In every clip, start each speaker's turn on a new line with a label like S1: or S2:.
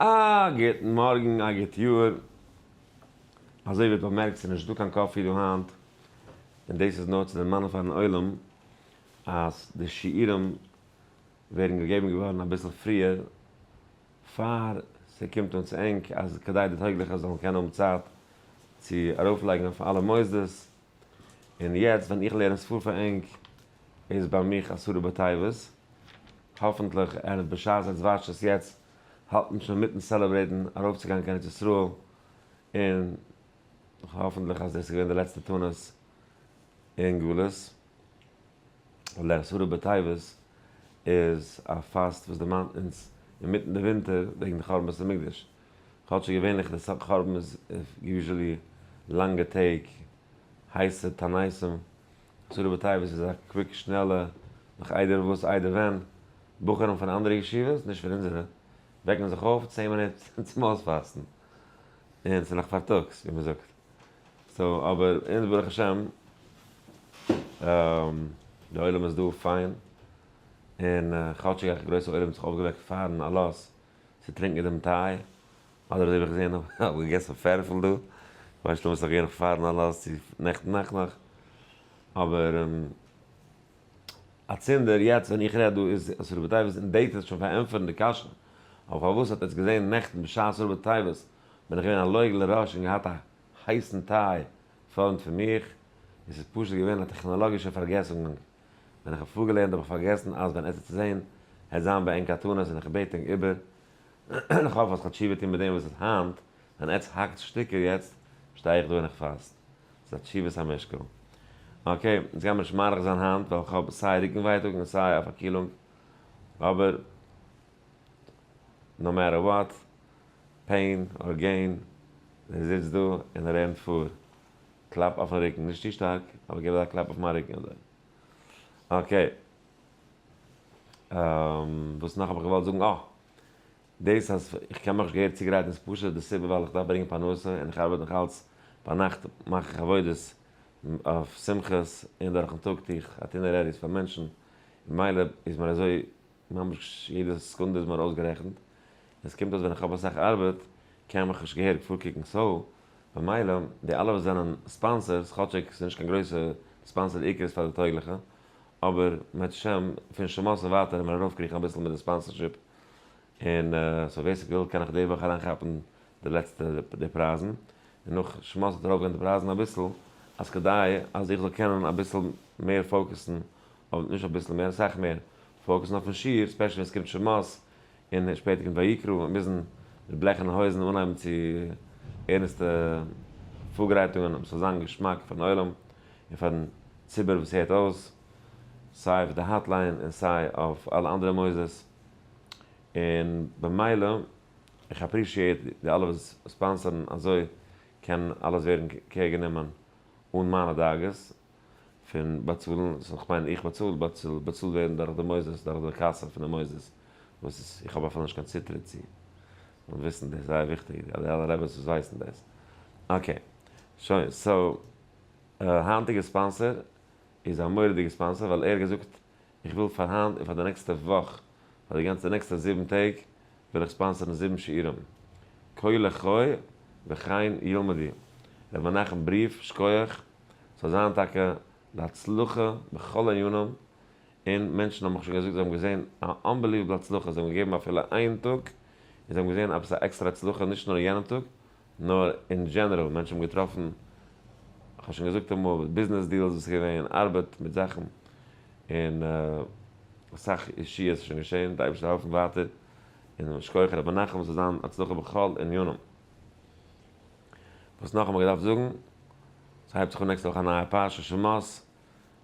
S1: א גוטן מארגן, א גוט יאר. אזוי ווי איר האט באמערקט ס'איז נישט דא קיין coffee דא היינט, און דאס איז נאר צו דערמאנען פארן עולם אז די שיעורים ווערן געגעבן געווארן אביסל פריער פאר ס'קומט אן צו ענק, אז כדי די טויגליכע זאלן קענען האבן צייט צו ארויפלייגן אויף אלע מוסדות, און יעצט ווען איך לערן עס פאר פאר ענק איז ביי מיך עשרה בטבת, האפענטליך ערב בשעת עטס וואטשט עס יעצט האלט מען שוין אינמיטן celebrate ן ארויפצוגיין קיין ארץ ישראל, און האפענטליך אז דאס איז געווען די לעצטע תענית אין גלות, ווייל דער עשרה בטבת איז א פאסט וואס דערמאנט אונז אינמיטן די ווינטער וועגן די חורבן בית המקדש, כאטש געווענליך די חורבן איז usually לאנגע טעג, הייסע תעניתים, עשרה בטבת איז א quick שנעלע נאך איידער וואס איידער ווען, בחורים פון אנדערע ישיבות, נישט פון אונזערע, וועקן זיך אויף צען מינוט צום אויספאסטן, און ס'איז נאך פארטאגס ווי מ'זאגט, so אבער אונז ברוך השם די עולם איז דא פיין, און כאטשיג א גרויסע עולם האט זיך אויפגעוועקט פארן עלות צו טרינקען דעם טיי, אדער אזוי ווי איך געזען האב געגעסן פערפל דא, כ'ווייס נישט אויב עס איז נאך געווען פארן עלות צו נעכטן נאכט נאך, אבער אצינדער יעצט ווען איך רעד דא איז עשרה בטבת און דעיט איז שוין פארענטפערן די קשיא, אבער פארוואס האט עטס געזען נעכטן בשעת עשרה בטבת בין איך געווען א לועג לרש און געהאט א הייסן טיי פארנט פון מיך, עס איז פשוט געווען א טעכנאלאגישע פארגעסונג, ווען איך האב פארגעלערנט האב איך פארגעסן אז ווען עטס וועט זען העט זיין ביי ענק א תענית און איך בעט ענק איבער, און איך האף אז כ'האב תשובה טון מיט דעם וואס איז היינט, ווען עטס האקטס שטיקער יעצט שטיי איך דא און איך פאסט. ס'איז א תשובת המשקל. okay, אונז גיימיר נישט מאריך זיין היינט ווייל כ'האב סיי רוקן ווייטאג און סיי א פארקילונג, אבער no matter what, pain or gain, דער זיצט דא און לערנט פאר. קלאפ אויפן רוקן, נישט צו שטארק, אבער געב אזא קלאפ אויף מיין רוקן אזוי. okay. וואס נאך האב איך געוואלט זאגן? אה! דאס אז איך קען מיך נישט געהעריג צוגרייטן איז פשוט די סיבה ווייל איך דארף ברענגען פרנסה און איך ארבעט נאך אלץ, ביינאכט מאך איך עבודות אויף שמחות און דורכן טאג טו איך itineraries פאר מענטשן, ממילא איז מיר אזוי ממש יעדע סעקונדע איז מיר אויסגערעכנט, און עס קומט אויס ווען איך האב אסאך ארבעט קען מיך נישט געהעריג פארקוקן so במילא די אלע וואס זענען sponsors כאטשיג ס'איז נישט קיין גרויסע sponsor די עיקר איז פאר די טויגליכע אבער מערצעשעם פון שמות און ווייטער וועט מען ארויפקריכן אביסל מיט די sponsorship און so ווער ס'וויל קען נאך די וואך אריינכאפן די לעצטע די פרייזן און נאך שמות וועט ארויפגיין די פרייזן אביסל אז כדי אז איך זאל קענען אביסל מער focus ן אויף נישט אביסל מער אסאך מער focus ן אויפן שיעור specially ווען ס'קומט שמות און שפעטער קומט ויקרא און מוזן מיט בלעכענע הויזן אנהייבן צו ערנסטע פארגרייטונגען אז ס'זאל זיין געשמאק פארן עולם און פארן ציבור וואס הערט אויס, סיי אויף די hotline און סיי אויף אלע אנדערע מוסדות, און במילא איך appreciate די אלע וואס sponsor ן אזוי קען אלעס ווערן care גענומען אן מיינע דאגות פון באצאלן, so כ'מיין איך באצאל, באצאלט ווערן דורך די מוסדות, דורך די קאסע פון די מוסדות, וואס איז איך האב אפילו נישט קיין צוטריט צו, זאלן וויסן דאס זייער וויכטיג, די אלע רעבעס וואס ווייסן דאס. okay, שוין, so היינטיגע sponsor איז א מורא'דיגע sponsor ווייל ער האט געזאגט איך וויל פאר היינט און פאר די נעקסטע וואך, פאר די גאנצע נעקסטע זיבן טעג וויל איך sponsor ן זיבן שיעורים. כה לחי וכן ילמדו. ר' מנחם בריעף, שקויעך, ס'זאל זיין טאקע להצלחה בכל ענינים, און מענטשן האבן מיך שוין געזאגט זיי האבן געזען א unbelievable הצלחה, זיי האבן געגעבן אפילו איין טאג, און זיי האבן געזען עפעס א עקסטערע הצלחה נישט נאר יענעם טאג, נאר אין general, מענטשן האבן געטראפן, כ'האב שוין געזאגט אמאל, business deals וואס איז געווען, ארבעט מיט זאכן, און אסאך ישועות איז שוין געשען, די אייבערשטער זאל העלפן ווייטער, און שכוח רבי מנחם זאל זיין הצלחה בכל ענינים. וואס נאך האב איך געדארפט זאגן? ס'הייבט זיך אן נעקסטע וואך א נייע פרשה שמות,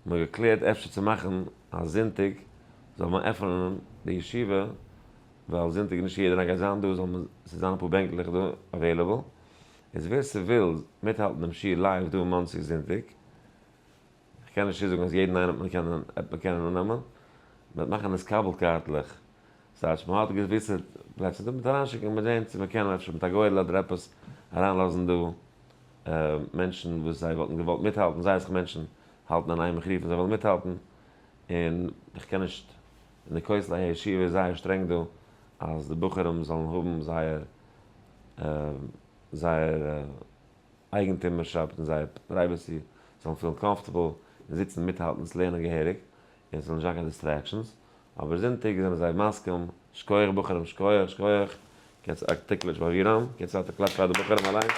S1: מ'האט געקלערט אפשר צו מאכן אז זונטאג זאל מען עפענען די ישיבה, ווייל זונטאג נישט יעדער גייט זיין דא, זאל מען ס'זיין אפאר בענקלעך דא available, איז ווער ס'וויל מיטהאלטן דעם שיעור live דא אין מאנסי זונטאג, כ'קען נישט צוזאגן אז יעדן איינעם וועט מען קענען וועט מען קענען אננעמען, מ'וועט מאכן נתקבל קארטלעך, ס'טייטש מ'האט געוויסע פלעצער דא, מ'וועט אריינשיקן מ'וועט זען צו מ'קען אפשר מיט א גורל אדער עפעס אריינלאזן דא מענטשן וואס זיי וואלטן געוואלט מיטהאלטן, זייער אסאך מענטשן האלטן אין איין מיך רופן זיי ווילן מיטהאלטן, און איך קען נישט, און די כותלי הישיבה איז זייער שטרענג דא. אז די בחורים זאלן האבן זייער זייער אייגנטומערשאפט און זייער privacy, זאלן פילן comfortable און זיצן מיטהאלטן דאס לערנען געהעריג, און ס'זאל נישט זיין קיין distractions. אבער זונטאג זענען זיי מסכים, שכוח בחורים, שכוח, שכוח, קענסט א תקלוש ביי וירם, קענסט א קלאפ פאר די בחורים אליינס,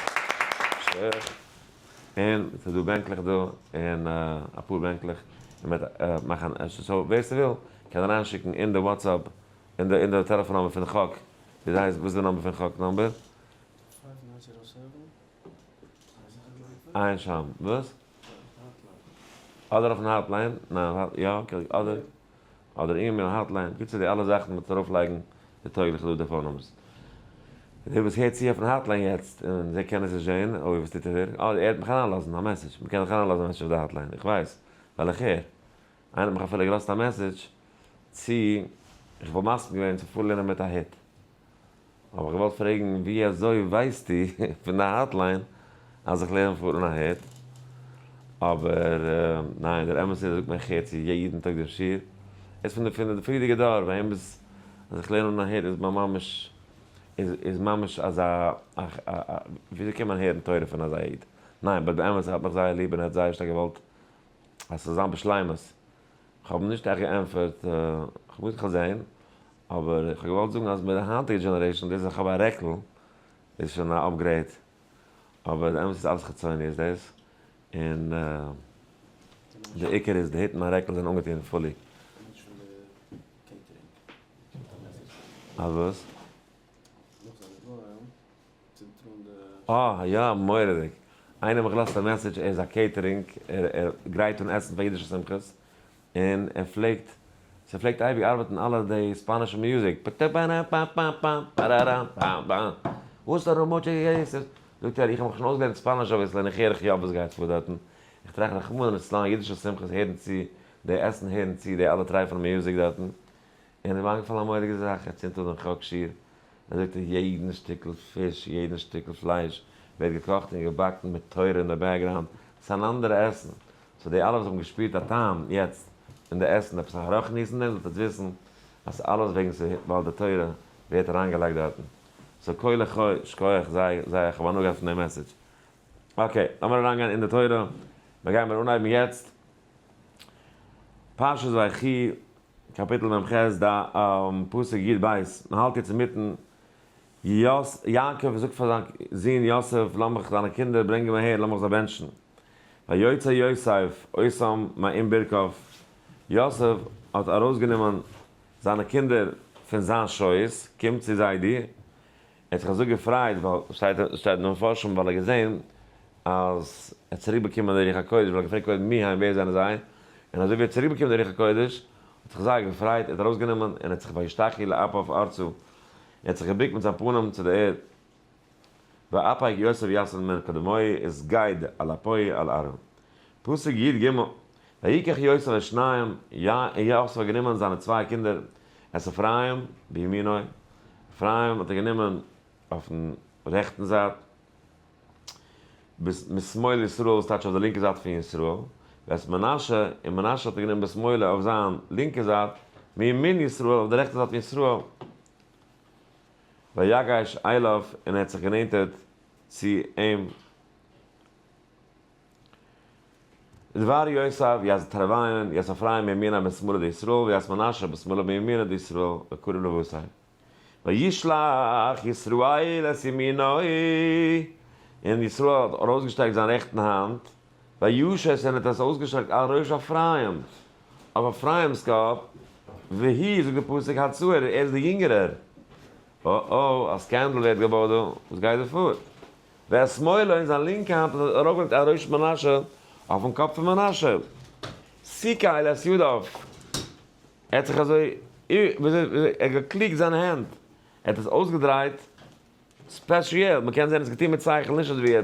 S1: שכוח. און ס'איז דא בענקלעך דא, און אפאר בענקלעך, און מ'וועט מאכן א, so ווער ס'וויל קען אריינשיקן אין די WhatsApp, אין די אין די טעלעפאן number פון חק, ווי הייסט, וואס איז די number פון חק number? עיין שם, וואס? אדער אויפן hotline, ניין, יא, אדער, אדער email hotline, קיצור די אלע זאכן מ'וועט ארויפלייגן די טויגליכע דא די phone numbers. דער וואס הערט צו אויפן hotline יעצט און זיי קענען עס נישט זעהן, אוי וואס טוט ער? אה ער האט מיך אריינלאזן א message, מ'קען דאך אריינלאזן א message אויף די hotline, איך ווייס, ווייל איך הער. איינער האט מיך אפילו געלאזט א message צו איך וואלט מסכים געווען צו פארלערנען מיט א הוט. האב איך געוואלט פרעגן ווי אזוי ווייסטו פון די hotline אז איך לערן פאר אן א הוט? אבער ניין, דער אמת איז ער זאגט מיר איך הער צו יעדן טאג דעם שיעור, ער איז פון די פון די פריערדיגע דור ביי אים איז אז איך לערן אן א הוט איז ממש איז ממש אזא וויאזוי קען מען הערן תורה פון אזא איד? ניין, but באמת ער האט מיך זייער ליב און ער האט זייער שטארק געוואלט אז ס'זאל זיין בשלימות. כ'האב נישט עכט געענטפערט, כ'האב געזאגט כ'וועל זעהן, אבער איך האב געוואלט זאגן אז מיט די היינטיגע generation, דאס אז איך האב א רעקל איז שוין א upgrade, אבער די אמת איז אלעס חיצוני איז דאס, און די עיקר איז די הוט און רעקל זענען אנגעטון fully. אז וואס? אה יא מורא'דיג! איינער האט מיך געלאזט א message ער איז א catering ער גרייט אן עסן פאר אידישע שמחות און ער פלעגט ס'פלעגט אייביג ארבעטן אלע די ספאנישע music זאגט ער איך האב מיך שוין אויסגעלערנט ספאניש אביסל און איך הער איך יא וואס גייט פאר דארטן איך טראכט רחמנא ליצלן אידישע שמחות הערן צו די עסן הערן צו די אלע טרייפענע music דארטן און איז מיר איינגעפאלן א מורא'דיגע זאך ער צינדט אן דעם חק שיעור ער זאגט אז יעדן שטיקל פיש, יעדן שטיקל פלייש ווערט געקאכט און געבאקן מיט תורה אין די background, ס'איז אן אנדערע עסן, so די אלע וואס האבן געשפירט א טעם יעצט אין די עסן, עפעס א רוחניות אין דעם, זאלט עטס וויסן אז ס'איז אלעס וועגן ס'איז ווייל די תורה ווערט אריינגעלייגט דארטן. so כה לחי, שכוח זייער זייער, כ'האב הנאה געהאט פון די message. okay, לאמיר אריינגיין אין די תורה, מיר גיימיר אנהייבן יעצט פרשת ויחי, קאפיטל מ ח ד פסוק י ב, מען האלט יעצט אינמיטן, יעקב זאגט פאר זיין זון יוסף, לאמיך דיינע קינדער ברענגען אהער, לאמיך זיי בענטשן. ויוצא יוסף אותם מעם ברכיו, יוסף האט ארויסגענומען זיינע קינדער פון זיין שויס, קום צו זיידי, ער האט זיך אזוי געפרייט, ווייל שטייט אין די מפרשים, ווייל ער האט געזען אז ער האט צוריק באקומען די רוח הקודש, ווייל ער האט געפרעגט קודם מי הם ווער זענען זיי, און אזוי ווי ער האט צוריק באקומען די רוח הקודש, האט זיך זייער געפרייט, ער האט ארויסגענומען און ער האט זיך וישתחו לאפיו ארצה, ער האט זיך געבוקט מיט זיין פנים צו די ערד, ואפיק יוסף יסד מן קדמוי איז גייד על אפוי על ארון. פסוק י ג, ויקח יוסף את שניהם, יוסף האט גענומען זיינע צוויי קינדער, את אפרים בימינו, אפרים האט ער גענומען אויפן רעכטן זייט, משמאל ישראל וואס טייטש אויף די לינקע זייט פון ישראל, ואת מנשה, און מנשה האט ער גענומען בשמאלו אויף זיין לינקע זייט, מימין ישראל אויף די רעכטע זייט פון ישראל. ויגש אליו, און ער האט זיך גענענטערט צו אים. דבר יוסף, יז תרוויון, יז אפרים מימינה בשמאלה דישראל, ויז מנשה בשמאלה מימינה דישראל, וקרוב לבשר. וישלח ישראל את ימינו, און ישראל האט ארויסגעשטרעקט זיין רעכטן האנט, וישת און האט עס אויסגעשטרעקט על ראש אפרים, אויף אפרים'ס קאפ, והוא, זאגט דער פסוק, הצעיר, ער איז דער יונגערער. או או, א scandal ווערט געבויט דא, וואס גייט דא פאר? ואת שמאלו אין זיין לינקע האנט האט ער ארויפגעלייגט על ראש מנשה, אויפן קאפ פון מנשה. שכל את ידיו. ער האט זיך אזוי, וויאזוי, ער האט געקלוגט זיינע הענט, ער האט עס אויסגעדרייט ספעציעל, מען קען זען עס געטון מיט שכל, נישט אזוי ווי ער,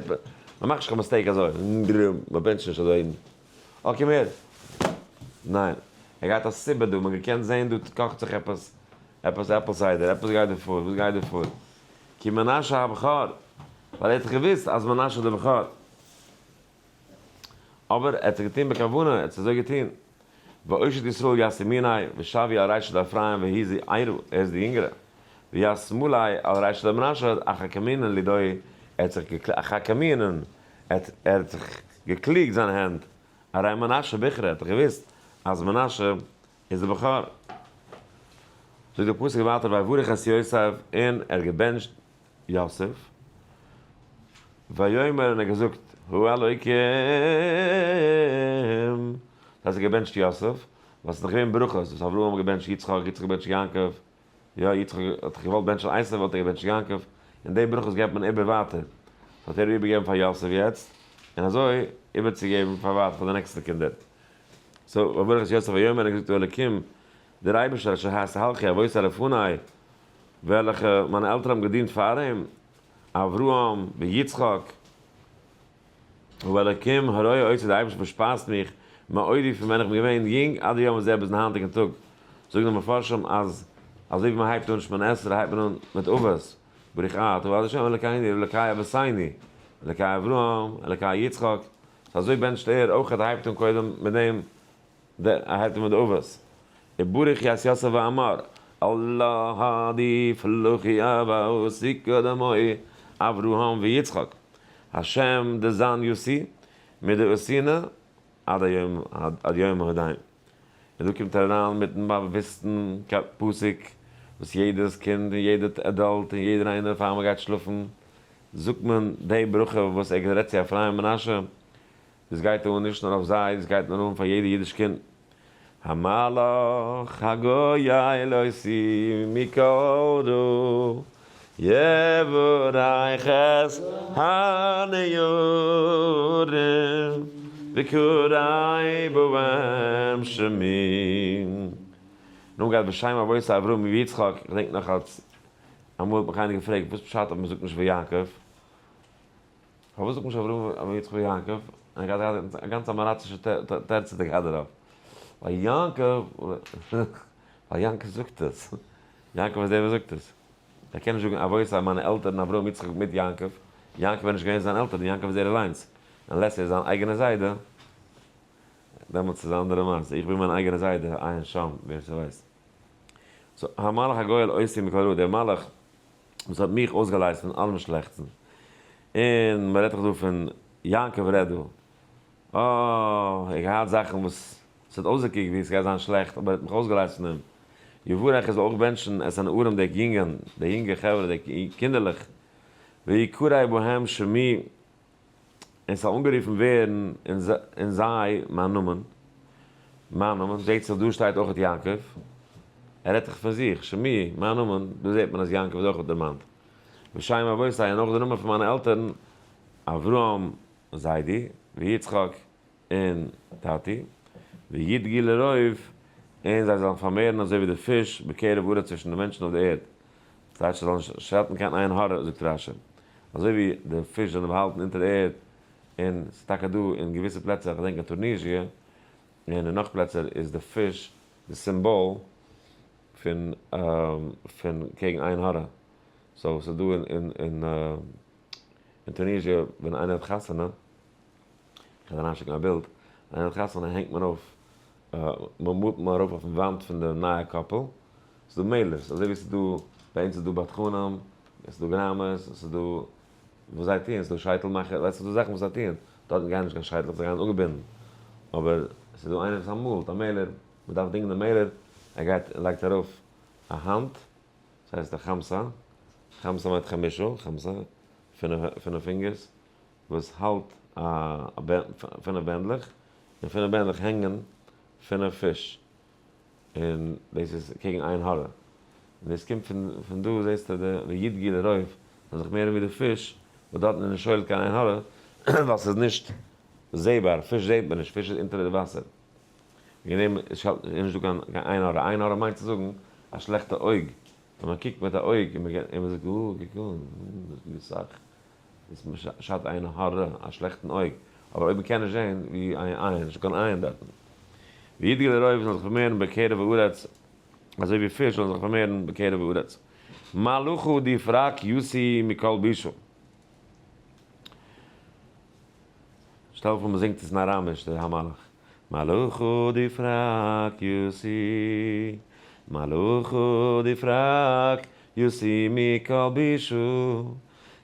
S1: מען מאכט נישט קיין mistake אזוי, מען בענטשט נישט אזוי, אה קום הער, ניין, ער גייט א סיבה דא, מען געקענט זען דא קאכט זיך עפעס, עפעס apple cider, עפעס גייט דא פאר, וואס גייט דא פאר, כי מנשה הבכור, ווייל ער האט דאך געוואוסט אז מנשה איז דער בכור. אבער ער האט עס געטון בכוונה, ער האט עס אזוי געטון. והושיט ישראל יד ימינו, ושוי על רישא דאפרים והוא זעירא, ער איז די יונגערע. וישמאלי על רישא דמנשה אחכמינן לידוי, ער האט זיך אחכמינן, ער האט זיך געקליגט זיין הענט, הרי מנשה בכרא, האט ער געוואוסט אז מנשה איז דער בכור. זאגט דער פסוק ווייטער ויברך את יוסף, און ער האט געבענטשט יוסף, ויאמר און ער האט געזאגט, האלוקים, דאס הייסט ער האט געבענטשט יוסף, ווייל ס'איז דאך געווען ברכות, וואס אברהם האט געבענטשט יצחק, יצחק געבענטשט יעקב, יא, יצחק האט דאך געוואלט בענטשן עשו האט ער געבענטשט יעקב, און די ברכות געבט מען איבער ווייטער, האט ער איבערגעגעבן פאר יוסף יעצט, און אזוי איבערצוגעבן פאר ווייטער פאר די נעקסטע קינדער. so ויברך את יוסף ויאמר און געזאגט האלוקים, דער אייבערשטער אשר התהלכו אבותי לפני, וועלכע מיינע עלטערן האבן געדינט פאר אים, אברהם ויצחק, האלוקים הרועה אותי, דער אייבערשטער פארשפייזט מיך, מעודי פון ווען איך בין געווען יונג עד היום הזה ביזן היינטיגן טאג. זאגן די מפרשים אז אזוי ווי מען הייבט אן שמונה עשרה הייבט מען אן מיט אבות, ברוך אתה ה' אלוקינו אלוקי אבותינו, אלוקי אברהם, אלוקי יצחק, so אזוי בענטשט ער אויך, ער הייבט אן קודם מיט דעם, ער הייבט אן מיט די אבות. וברוך את יוסף ואמר, אללה די פלוכי אבותי קדמוי אברהם ויצחק, השם דזן יוסי מדאוסינה עד היום עד יום ההדיים. און דא קומט ער אריין מיטן באוואוסטן פסוק וואס יעדעס קינד און יעדע adult און יעדער איינער פאר מען גייט שלאפן זאגט מען די ברכה וואס ער גערעדט צו אפרים מנשה, דאס גייט אן נישט נאר אויף זיי, דאס גייט נאר אן פאר יעדע אידיש קינד. המלאך הגואל אותי מכל רע יברך את הנערים ויקרא בהם שמי. נו גייט בשם אבותי אברהם ויצחק, איך געדענק נאך אלס אמאל האט מיך איינער געפרעגט וואס פשט אז מען זאגט נישט ויעקב? פארוואס זאגט מען נישט אברהם יצחק ויעקב? און ער האט געהאט א גאנצע אמעראצישע תירוץ האט ער געהאט דערויף. ווייל יעקב, ווייל יעקב זאגט עס. יעקב איז דער וואס זאגט עס. ער קען נישט זאגן אבותי מיינע עלטערן אברהם יצחק מיט יעקב. יעקב איז נישט געווען זיין עלטערן, יעקב איז ער אליינס. unless ער איז זיין אייגענע זיידע, דעמאלטס איז א אנדערע מעשה. איך בין מיין אייגענע זיידע, עיין שם, ווער ס'ווייסט. so, המלאך הגואל אותי מכל רע, דער מלאך וואס האט מיך אויסגעלייזט פון אלעם שלעכטן. און מען רעדט דאך דא פון יעקב רעדט דא. אה, ער האט געהאט זאכן וואס עס האט אויסגעקוקט ווי עס גייט זיין שלעכט, אבער ער האט מיך אויסגעלייזט פון דעם. יברך ער זאל אויך בענטשן את הנערים די יונגען, די יונגע חברה, די קינדערלעך, ויקרא בהם שמי, און ס'זאל אנגערופן ווערן אין זיי מיין נאמען, מיין נאמען, זעהט זיך דא שטייט אויך יעקב, ער רעדט דאך פון זיך, שמי, מיין נאמען, דא זעהט מען אז יעקב איז אויך דערמאנט, ושם אבותי, און אויך די נאמען פון מיינע עלטערן, אברהם זיידי, ויצחק און טאטי, וידגו לרוב, און זיי זאלן פארמערן אזוי ווי די פיש בקרב הארץ צווישן די מענטשן אויף די ערד, זיי זאלן נישט שאטן קיין עין הרע, זאגט רשי, אזוי ווי די פיש זענען באהאלטן אונטער די ערד, און ס'איז טאקע דא אין געוויסע פלעצער, איך געדענק אין טוניזיע, און אין נאך פלעצער איז די פיש די סימבאל פון פון קעגן עין הרע, so ס'איז דא אין אין אין טוניזיע ווען איינער האט חתונה, איך וועל אריינשיקן א בילד, איינער האט חתונה הענגט מען אויף, מען מאלט מען ארויף אויפן וואנט פון די נייע couple, ס'איז דא מעלערס, אזוי ווי ס'איז דא, ביי אונז איז דא בדחנים, עס איז דא גראמערס, עס איז דא וואס זיי טוען, עס איז דא שייטל מאכער, ווייסט ס'איז דא זאכן וואס זיי טוען, דארטן גייען נישט קיין שייטלעך, זיי גייען אנגעבינדן, אבער עס איז דא איינער וואס מאלט, א מעלער, מען דארף דינגען דעם מעלער, ער גייט און לייגט ארויף א האנט, דאס הייסט א חמסה, חמסה מיינט חמשה, חמסה, פינף פינגערס, וואס האלט א פינף בענדלעך, און פינף בענדלעך הענגען פינף פיש, און דאס איז קעגן עין הרע, און דאס קומט פון דא זעסטו די וידגו לרוב זאל זיך מערן ווי די פיש, וואס דארטן איז נישט שולט קיין עין הרע, ווייל ס'איז נישט זעבאר, פיש זעט מען נישט, פיש איז אונטער די וואסער, וועגן דעם איז נישט דא קיין עין הרע, עין הרע מיינט צו זאגן א שלעכטע אויג, ווען מען קוקט מיט א אויג און מען זאגט אה קוק אן, דאס איז אסאך. איז שאדט עין הרע, א שלעכטן אויג, אבער אויב מ'קען נישט זען, ווי איין עין, נישטא קיין עין דארטן. וידגו לרוב זאל זיך פארמערן בקרב הארץ, אזוי ווי פיש זאלן זיך פארמערן בקרב הארץ. מה לך די פרק יתי מכל בושה. שטעל פאר מ'זינגט עס אין אראמיש, דער המלאך. מה לך די פרק יתי, מה לך די פרק. ישימי כל בישו,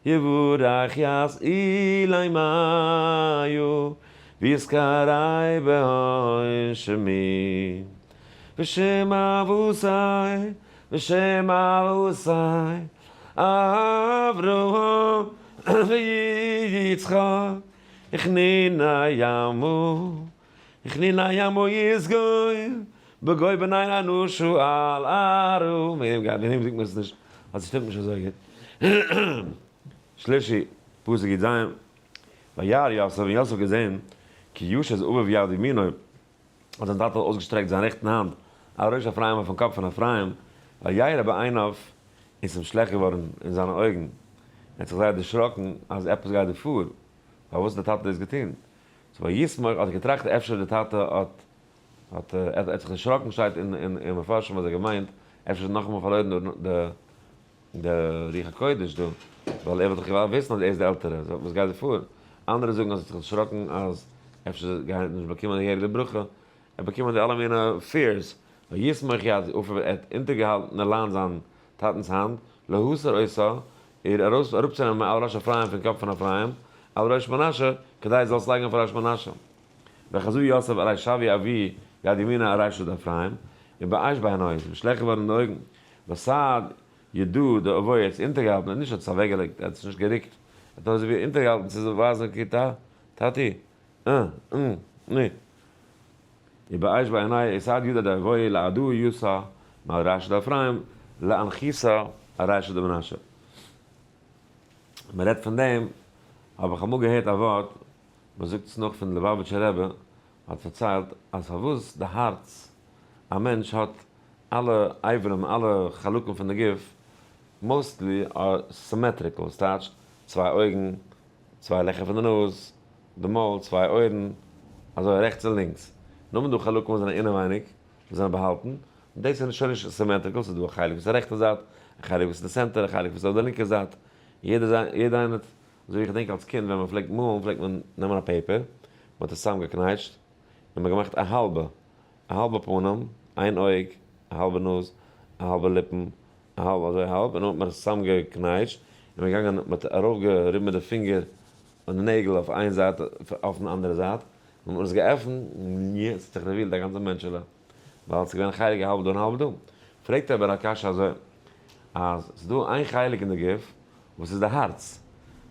S1: יבורך יס אילי מאיו, ויזכרי בהון שמי. בשם אבוסי, בשם אבוסי, אברהם ויצחק, הכנינה ימו, הכנינה ימו יסגוי, בגוי בני אנושו על ארו. וועגן דעם זינגט מען עס נישט, ווייל ס'שטימט נישט אזוי גוט. שלישי, פסוק י ז, וירא יוסף, און יוסף האט געזען, כי ישז אביו יד ימינו, האט זיין טאטע אויסגעשטרעקט זיין רעכטן האנט על ראש אפרים אויפן קאפ פון אפרים, וירא בעיניו, און ס'איז אים שלעכט געווארן אין זיינע אויגן, ער האט זיך זייער דערשראקן אז עפעס גייט דא פאר, פארוואס האט דער טאטע דאס געטון? so ויתמוך האט ער געטראכט אפשר דער טאטע האט האט ער האט זיך דערשראקן שטייט אין אין מפרשים אז ער געמיינט אפשר איז נאכאמאל פארלוירן די די רוח הקודש דא, ווייל ער וואלט דאך געוואלט וויסן אז ער איז די עלטערע, so וואס גייט דא פאר? אנדערע זאגן אז ער האט זיך דערשראקן אז אפשר גייט ער נישט באקומען די געהעריגע ברכה, ער האט באקומען די אלע מיני fears, ויסמוך יד אביו ער האט אונטערגעהאלטן אליין זיין טאטנ'ס האנט, להסיר אותה, איר ארויס אראפצונעמען מעל ראש אפרים פון קאפ פון אפרים, על ראש מנשה, כדי זאלסט לייגן אויף ראש מנשה. וחזו יוסף ארי שבי אבי יד ימינו ארי שד אפרים, און באש בעינו איז אים שלעכט געווארן אין די אויגן, בסד ידו די אבוי ער האט עס אונטערגעהאלטן, ער האט נישט האט עס אוועקגעלייגט, ער האט עס נישט גערוקט, ער האט אזוי ווי אונטערגעהאלטן צו ווייזן כי טאטי, אה, אה, נו. ובאש בעיני סד ידו די אבוי לעדו יוסא מעל ראשו דאפרים להנחיסא על ראשו דמנשה. מען רעדט פון דעם, האב איך אמאל געהערט א ווארט, מען זאגט עס נאך פון ליובאוויטשער רבי, האט פארציילט אז פארוואס די הארץ, א מענטש האט אלע אברים, אלע חלקים פון די גוף, mostly are symmetrical, ס'טייטש צוויי אויגן, צוויי לעכער פון די נאז, די מויל, צוויי אויערן, אזוי רעכטס און לינקס. נאר דא חלקים וואס זענען אינעווייניג, וואס זענען באהאלטן, דאס איז שוין נישט symmetrical, ס'איז דא א חלק וואס איז רעכטע זייט, א חלק וואס איז די center, א חלק וואס איז אויף די לינקע זייט, יעדע זייט, יעדע איינער האט, אזוי ווי איך געדענק אלס קינד ווען מען פלעגט מאלן פלעגט מען נעמען א paper, מען האט עס צוזאמגעקנייטשט, און מען האט געמאכט א האלבע, א האלבע פנים, איין אויג, א האלבע נאז, א האלבע ליפן, א האלב אזוי האלב, און נאכדעם האט מען עס צוזאמגעקנייטשט, און מען איז געגאנגען, מען האט ארויפגעריבן מיט די פינגער און די נעגל אויף איין זייט, אויפן אנדערע זייט, און מען האט עס געעפנט, און יעצט האט זיך revealed א גאנצע מענטשעלע, ווייל עס איז געווען א חלק האלב דא און האלב דא. פרעגט ער אבער א קשיא אזוי, אז ס'איז דא איין חלק אין די גוף וואס איז די הארץ,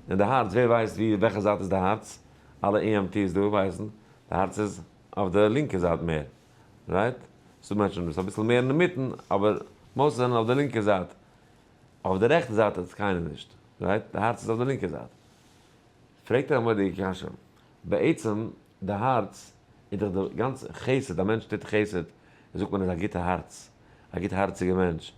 S1: און די הארץ, ווער ווייסט ווי וועלכע זייט איז די הארץ? אלע EMTs דא ווייסן, די הארץ איז אויף די לינקע זייט מער, right? ס'דא מענטשן וואס אביסל מער אינמיטן, אבער most זענען אויף די לינקע זייט. אויף די רעכטע זייט האט עס קיינער נישט, right? די הארץ איז אויף די לינקע זייט. פרעגט ער א מורא'דיגע קשיא, בעצם די הארץ איז דאך די גאנצע חסד, א מענטש טוט חסד, זאגט מען איז א גוטע הארץ, א גוט הארציגע מענטש.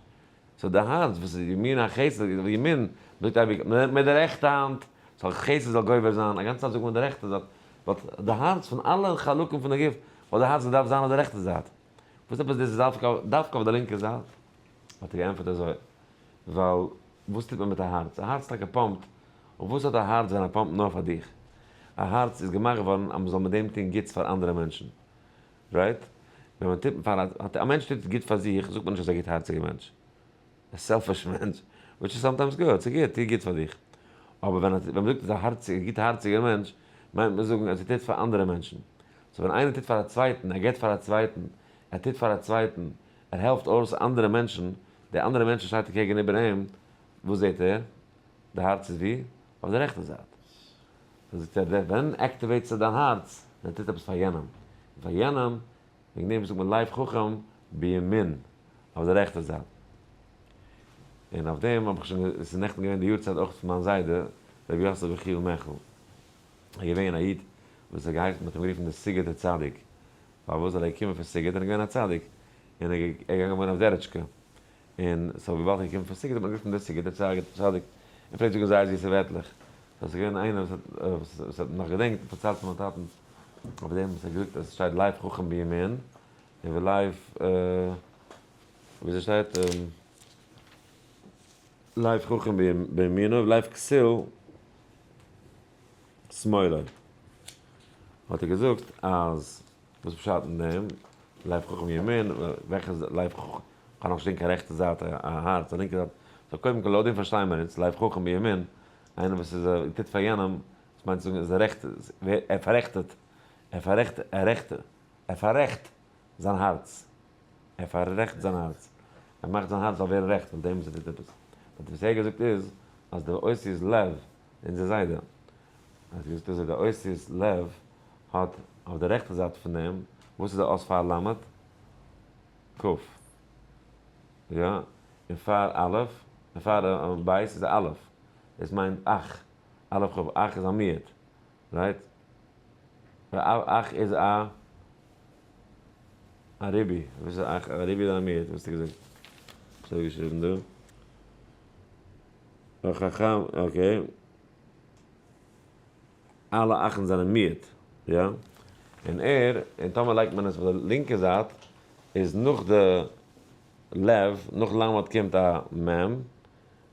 S1: so די הארץ וואס איז ימין החסד, ימין, מ'זאגט אייביג מיט די רעכטע האנט, זאל חסד זאל גובר זיין, א גאנצע צייט זאגט מען די רעכטע זייט, but די הארץ פון אלע חלקים פון די גוף, וואלט די הארץ געדארפט זיין אויף די רעכטע זייט. וואס עפעס דאס איז דווקא אויף די לינקע זייט? האט ער געענטפערט אזוי, ווייל וואס טוט מען מיט א הארץ? א הארץ טאקע pump ט, און וואס האט א הארץ ווען ער pump ט נאר פאר דיך? א הארץ איז געמאכט געווארן אז מען זאל מיט דעם טון גוטס פאר אנדערע מענטשן, right? ווען מען טוט פאר א, א מענטש טוט גוט פאר זיך, זאגט מען נישט אז ער איז א גוטהארציגער מענטש, א selfish מענטש, which is sometimes good, ס'איז גוט, טו גוט פאר דיך. אבער ווען ווען מ'זאגט אז א הארציגער, גוטהארציגער מענטש, מיינט מען זאגן אז ער טוט פאר אנדערע מענטשן. so ווען איינער טוט פאר א צווייטן, ער געבט פאר א צווייטן, ער טוט פאר א צווייטן, ער העלפט אויס אנדערע מענטשן, די אנדערע מענטשן שטייט אקעגן איבער אים, וואס זעט ער? די הארץ איז ווי? אויף די רעכטע זייט. so זאגט ער, ווען activate סטו דיין הארץ? ווען ער טוט עפעס פאר יענעם. און פאר יענעם, וועגן דעם זאגט מען לב חכם בימין, אויף די רעכטע זייט. און אויף דעם האב איך שוין, עס איז נעכטן געווען די יארצייט אויך פון מיין זיידע, רבי יוסף יחיאל מעכל. ער איז געווען א איד וואס האט געהייסן, מען האט אים גערופן דער סיגוטער צדיק. פארוואס? ווייל ער איז געקומען פון סיגוט און איז געווען א צדיק. און ער איז געגאנגען וואוינען אויף דערעטשקע. און so וויבאלד ער איז געקומען פון סיגוט האט מען גערופן דער סיגוטער צדיק. ער פלעגט זאגן זייער זיסע ווערטלעך. so עס איז געווען איינער וואס האט נאך געדענקט און פארציילט פאר מיין טאטן אויף דעם וואס ער האט געזאגט אז עס שטייט לב חכם בימין און ולב וויאזוי שטייט לב חכם בימינו ולב כסיל שמאלו. האט ער געזאגט אז וואס פשט אין דעם לב חכם בימין וועלכע איז לב חכם כ'האב נאך נישט געזען קיין רעכטע זייט א הארץ א לינקע זייט. So קודם כל, לויט דעם פארשטייען מיר אונז, לב חכם בימין, איינער וואס איז טוט פאר יענעם, דאס מיינט צו זאגן איז ער רעכט, ער פאררעכטעט, ער פאררעכט, ער רעכט, ער פאררעכט זיין הארץ. ער פאררעכט זיין הארץ. ער מאכט זיין הארץ זאל ווערן רעכט מיט דעם וואס ער טוט עפעס. But וואס ער האט געזאגט איז, אז די אותיות לב, אונזער זיידע, האט געזאגט אזוי, די אותיות לב האט אויף די רעכטע זייט פון דעם, וואס איז די אות פאר למד? ק. יא? און פאר א', און פאר בית איז א א'. דאס מיינט אך. א' כ', אך איז א מיעוט. Right? אך איז א א ריבוי. וואס איז אך? א ריבוי אדער א מיעוט? וואס האסטו געזאגט? וואס האב איך געשריבן דא? א חכם, okay. אלע אחים זענען מיעוט, יא? און ער, און טאמער לייגט מען עס אויף די לינקע זייט, איז נאך די לב, נאך למד קומט א מ',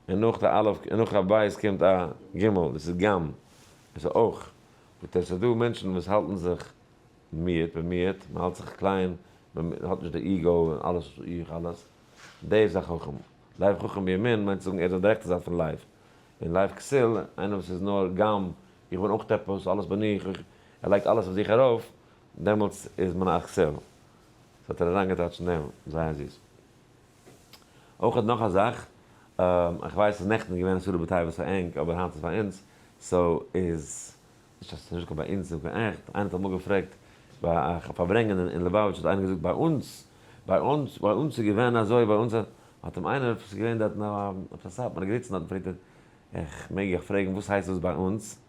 S1: און נאך די א', און נאך א בית קומט א ג', דאס איז גם, דאס איז אויך. זאגט ער, ס'איז דא מענטשן וואס האלטן זיך מיעוט במיעוט, מען האלט זיך קליין, מען האט נישט די ego און אלעס איך אלעס, דער איז א חכם. לב חכם בימין מיינט צו זאגן ער איז אויף די רעכטע זייט פון לב. און לב כסיל, איינער וואס איז נאר גם, איך בין אויך עפעס, אלעס בין איך, ער לייגט אלעס אויף זיך ארויף, דעמאלטס איז מען א כסיל. So האט ער אריינגעטייטשט אין דעם, זייער זיס. אויך נאך א זאך, איך ווייס אז נעכטן איז געווען עשרה בטבת פאר ענק, אבער היינט איז פאר אונז, so איז, נישט אז ס'איז נישט ביי אונז, איז עכט, איינער האט אמאל געפרעגט ביי א פארברענגען אין ליובאוויטש האט איינער געזאגט ביי אונז, ביי אונז, ביי אונז איז געווען אזוי, ביי אונז, האט אים איינער וואס איז געווען דארט אין א סאטמאר געזיצן דארט פרעגט ער, איך מעג איך פרעגן וואס הייסט דאס ביי אונז?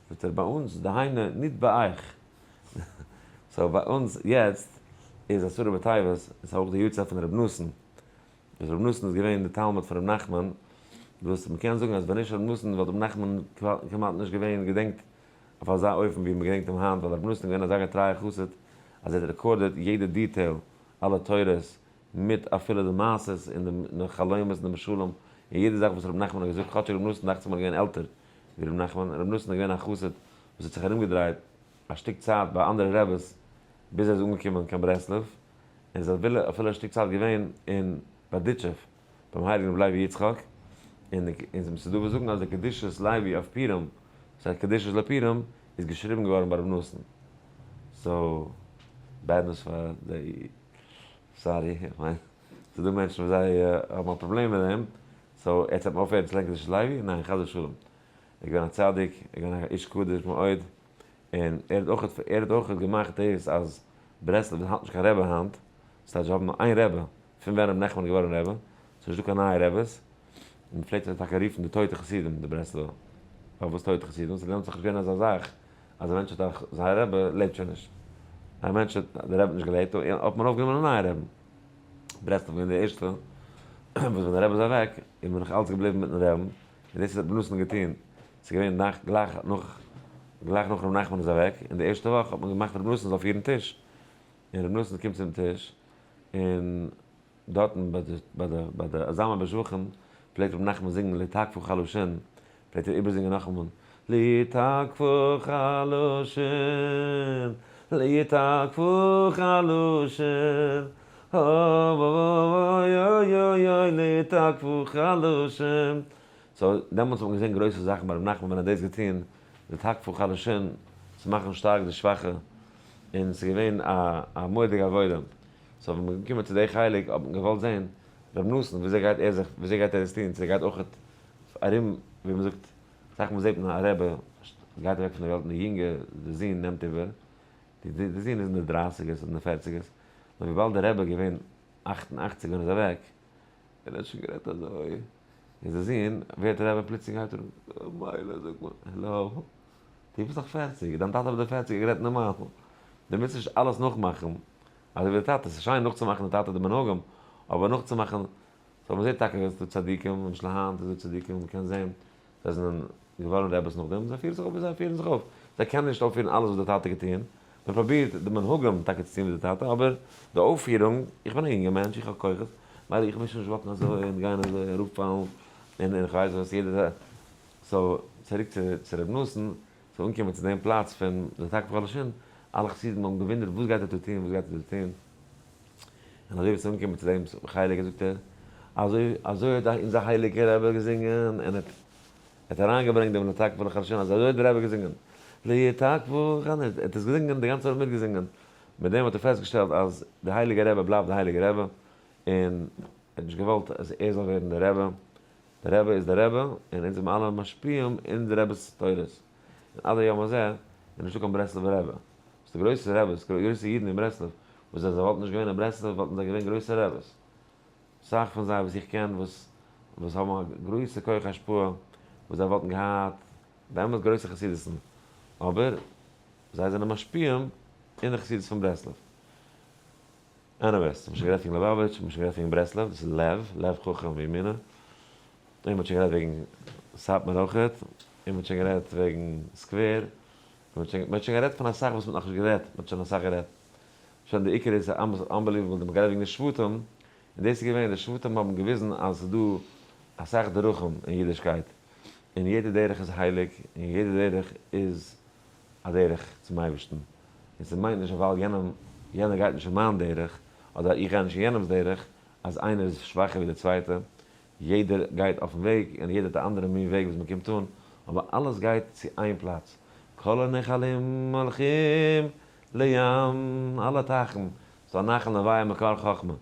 S1: זאגט ער ביי אונז, דהיינו ניט ביי אייך. So ביי אונז יעצט איז עשרה בטבת, איז אויך די יארצייט פון ר' נתן, וואס ר' נתן איז געווען די תלמיד פון ר' נחמן, וואס מען קען זאגן אז ווען נישט ר' נתן וואלט ר' נחמן כמעט נישט געווען געדענקט אויף אזא אופן ווי מען געדענקט אים היינט, ווייל ר' נתן איז געווען אזא געטרייער חסיד אז ער האט recorded יעדע detail, אלע תורות, מיט אפילו די מעשות און די חלומות און די משלים, און יעדע זאך וואס ר' נחמן האט געזאגט, כאטשיג ר' נתן דאכט זיך מיר איז געווען עלטער ווי ר' נחמן, ר' נתן איז געווען א חסיד וואס האט זיך ארומגעדרייט א שטיק צייט ביי אנדערע רעבעס ביז ער איז אנגעקומען קיין ברסלב, און איז אפילו א שטיק צייט געווען אין בארדיטשוב ביים הייליגן רבי לוי יצחק, און ס'איז דא וואס זאגן אז די קדושת לוי אויף פורים, וואס הייסט קדושת לפורים, איז געשריבן געווארן ביי רבי נתן. So, bad news פאר די, sorry, איך מיין, ס'איז דא מענטשן וואס זיי האבן א פראבלעם מיט דעם, so יעצט וועט מען אויפהערן צו לערנען קדושת לוי? ניין, חס ושלום. ער איז געווען א צדיק, ער איז געווען א איש קדוש מאוד, און ער האט אויך, ער האט אויך געמאכט דאס אז ברסלב האט נישט קיין רבי היינט, ס'טייטש זיי האבן נאר איין רבי, פון ווען ר' נחמן איז געווארן רבי, ס'איז נישטא קיין נייע רביס, און מ'פלעגט זיי טאקע רופן די טויטע חסידים, די ברסלב'ער. פארוואס טויטע חסידים? ס'איז דעמאלטס נאך נישט געווען אזא זאך אז א מענטש האט א, זיין רבי לעבט שוין נישט. א מענטש האט, דער רבי האט נישט געלעבט, האט מען אויפגענומען א נייע רבי. ברסלב איז געווען די ערשטע וואס ווען דער רבי איז אוועק איז מען נאך אלץ געבליבן מיטן רבי'ן, און דאס האט רבי נתן געטון, ס'איז געווען נאכט גלייך נאך גלייך נאך רבי נחמן איז אוועק, און די ערשטע וואך האט מען געמאכט רבי נתן זאל פירן טיש, און רבי נתן קומט צום טיש, און דארטן ביי די ביי די ביי די אזמר בשבחים פלעגט רבי נחמן זינגען לתקפו חלשין, פלעגט ער איבערזינגען נאכאמאל לתקפו חלשין, לתקפו חלשין, אוי אוי אוי אוי לתקפו חלשין. So דעמאלטס האט מען געזען גרויסע זאכן ביי רבי נחמן ווען ער האט דאס געטון, לתקפו חלשין, צו מאכן שטארק די שוואכע, און ס'איז געווען א א מורא'דיגע עבודה. So ווען מ'איז געקומען צו די חלק האט מען געוואלט זען רבי נתן וויאזוי גייט ער זיך וויאזוי גייט ער עס טון, צו ער גייט אויך ארום ווי מ'זאגט, אסאך מאל זעט מען א רבי גייט אוועק פון די וועלט און די יונגע די זון נעמט איבער, די זון איז אין די דרייסיגערס אדער אין די פערציגערס, נאר וויבאלד די רבי איז געווען 88 ווען ער איז אוועק, און ער האט שוין גערעדט אזוי, איז די זון ווערט רבי פלוצלינג הייבט ער אן, מילא זאגט מען, העלאו, דו ביסט דאך פערציג, דיין טאטע ביי די פערציג האט גערעדט נארמאל, דו מוזט נישט אלעס נאכמאכן אזוי ווי די טאטע, ס'איז שיין נאכצומאכן די טאטע די מנהגים, אבער נאכצומאכן, so מ'זעט טאקע אז ס'איז דא צדיקים, למשל היינט איז דא צדיקים, מ'קען זען זיי זענען געווארן רעבעס נאכדעם, זיי פירן זיך אויף ווי זיי פירן זיך אויף, זיי קענען נישט אויפפירן אלעס וואס די טאטע האט געטון, מען פרובירט די מנהגים טאקע צו טון ווי די טאטע, אבער די אויפפירונג, איך בין א יונגער מענטש, איך האב כוחות, מילא איך מוז שוין נישט walk ן אזוי און גיין אזוי און אראפפאלן, און איך ווייס וואס יעדער, so צוריק צו ר' נתן, צו אנקומען צו דעם פלאץ פון די תקפו חלשין, אלע חסידים האבן געוואונדערט וואס גייט ער דא טון, וואס גייט ער דא טון, און אזוי ווי עס איז אנגעקומען צו דעם חלק זאגט ער. אזוי אזוי האט אונזער הייליגער רבי געזינגען, און ער האט אריינגעברענגט דעם לתקוה לחרשון, אזוי האט דער רבי געזינגען, לתקוה, ער האט עס געזינגען, די גאנצע וועלט מיטגעזינגען, מיט דעם האט ער פעסטגעשטעלט אז דער הייליגער רבי בלייבט דער הייליגער רבי, און ער האט נישט געוואלט אז ער זאל ווערן דער רבי, דער רבי איז דער רבי, און אונז זענען אלע משפיעים אין די רבי'ס תורות, און עד היום הזה איז נישטא קיין ברסלב'ער רבי, וואס די גרויסע רבי'ס, גרויסע אידן אין ברסלב, וואס ווען זיי וואלטן נישט געווען אין ברסלב וואלטן זיי געווען גרויסע רבי'ס, סאך פון זיי וואס איך קען וואס וואס האבן א גרויסע כח השפעה וואס זיי וואלטן געהאט באמת גרויסע חסידות'ן, אבער זיי זענען משפיעים אין די חסידות פון ברסלב. anyways, מ'האט שוין גערעדט וועגן ליובאוויטש, מ'האט שוין גערעדט וועגן ברסלב, דאס איז לב, לב חכם וימינה. און מ'האט שוין גערעדט וועגן סאטמאר אויכעט, און מ'האט שוין גערעדט וועגן סקווער, מ'האט שוין מ'האט שוין גערעדט פון אסאך וואס מ'האט נאכנישט גערעדט, מ'האט שוין אסאך גערעדט. שוין די עיקר איז unbelievable, מ'האט גערעדט וועגן די שבטים, און דאס איז געווען, די שבטים האבן געוויזן אז ס'איז דא אסאך דרכים אין אידישקייט, און יעדע דרך איז הייליג, און יעדע דרך איז א דרך צום אייבערשטן, און ס'מיינט נישט אז ווייל יענעם, יענער גייט נישט אין מיין דרך, אדער איך גיי נישט אין יענעמ'ס דרך, אז איינער איז שוואכער ווי דער צווייטער, יעדער גייט אויפן וועג, און יעדער האט א אנדערע מין וועג וואס מ'קומט אן, אבער אלעס גייט צו איין פלאץ, כל הנחלים הולכים לים, אלע טייכן, ס'דא א נחל נובע מקור חכמה,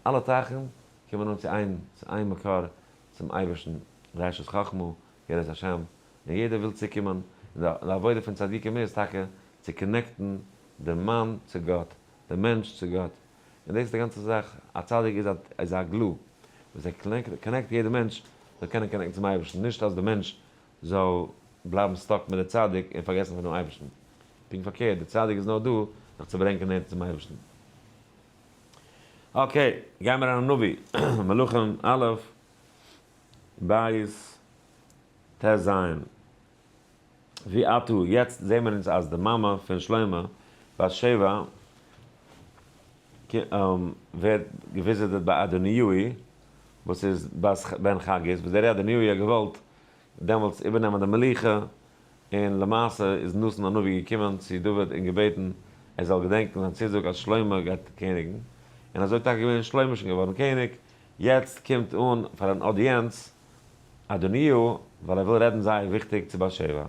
S1: אלע טייכן קומען אן צו איין, צו איין מקור, צום אייבערשטן, ראשית חכמה, יראת השם, און יעדער וויל צוקומען, און די עבודה פון צדיקים איז טאקע צו connect ן דעם מאן צו גאט, דעם מענטש צו גאט, און דאס איז די גאנצע זאך, א צדיק איז א איז א glue וואס ער connect יעדע מענטש זאל קענען connect ן צום אייבערשטן, נישט אז די מענטש זאל בלייבן stuck מיט די צדיק און פארגעסן פונעם אייבערשטן, פונקט פארקערט, די צדיק איז נאר דא זיך צו ברענגען נענטער צום אייבערשטן. okay, גיימער אריין אין נביא, מלכים א', בית ט ז. ועתה, יעצט זעהן מיר אונז אז די מאמע פון שלמה, בת שבע, ווערט גע visit עט ביי אדוניהו, וואס איז בת בן חגית, וואס דער אדוניהו האט געוואלט דעמאלטס איבערנעמען די מלוכה, און למעשה איז נתן הנביא געקומען צו דוד און געבעטן ער זאל געדענקן זיין צוזאג אז שלמה גייט קעניגן, און אזוי טאקע געווען, שלמה איז שוין געווארן קעניג, יעצט קומט אן פאר אן אודיענץ אדוניהו ווייל ער וויל רעדן זייער וויכטיג צו בת שבע,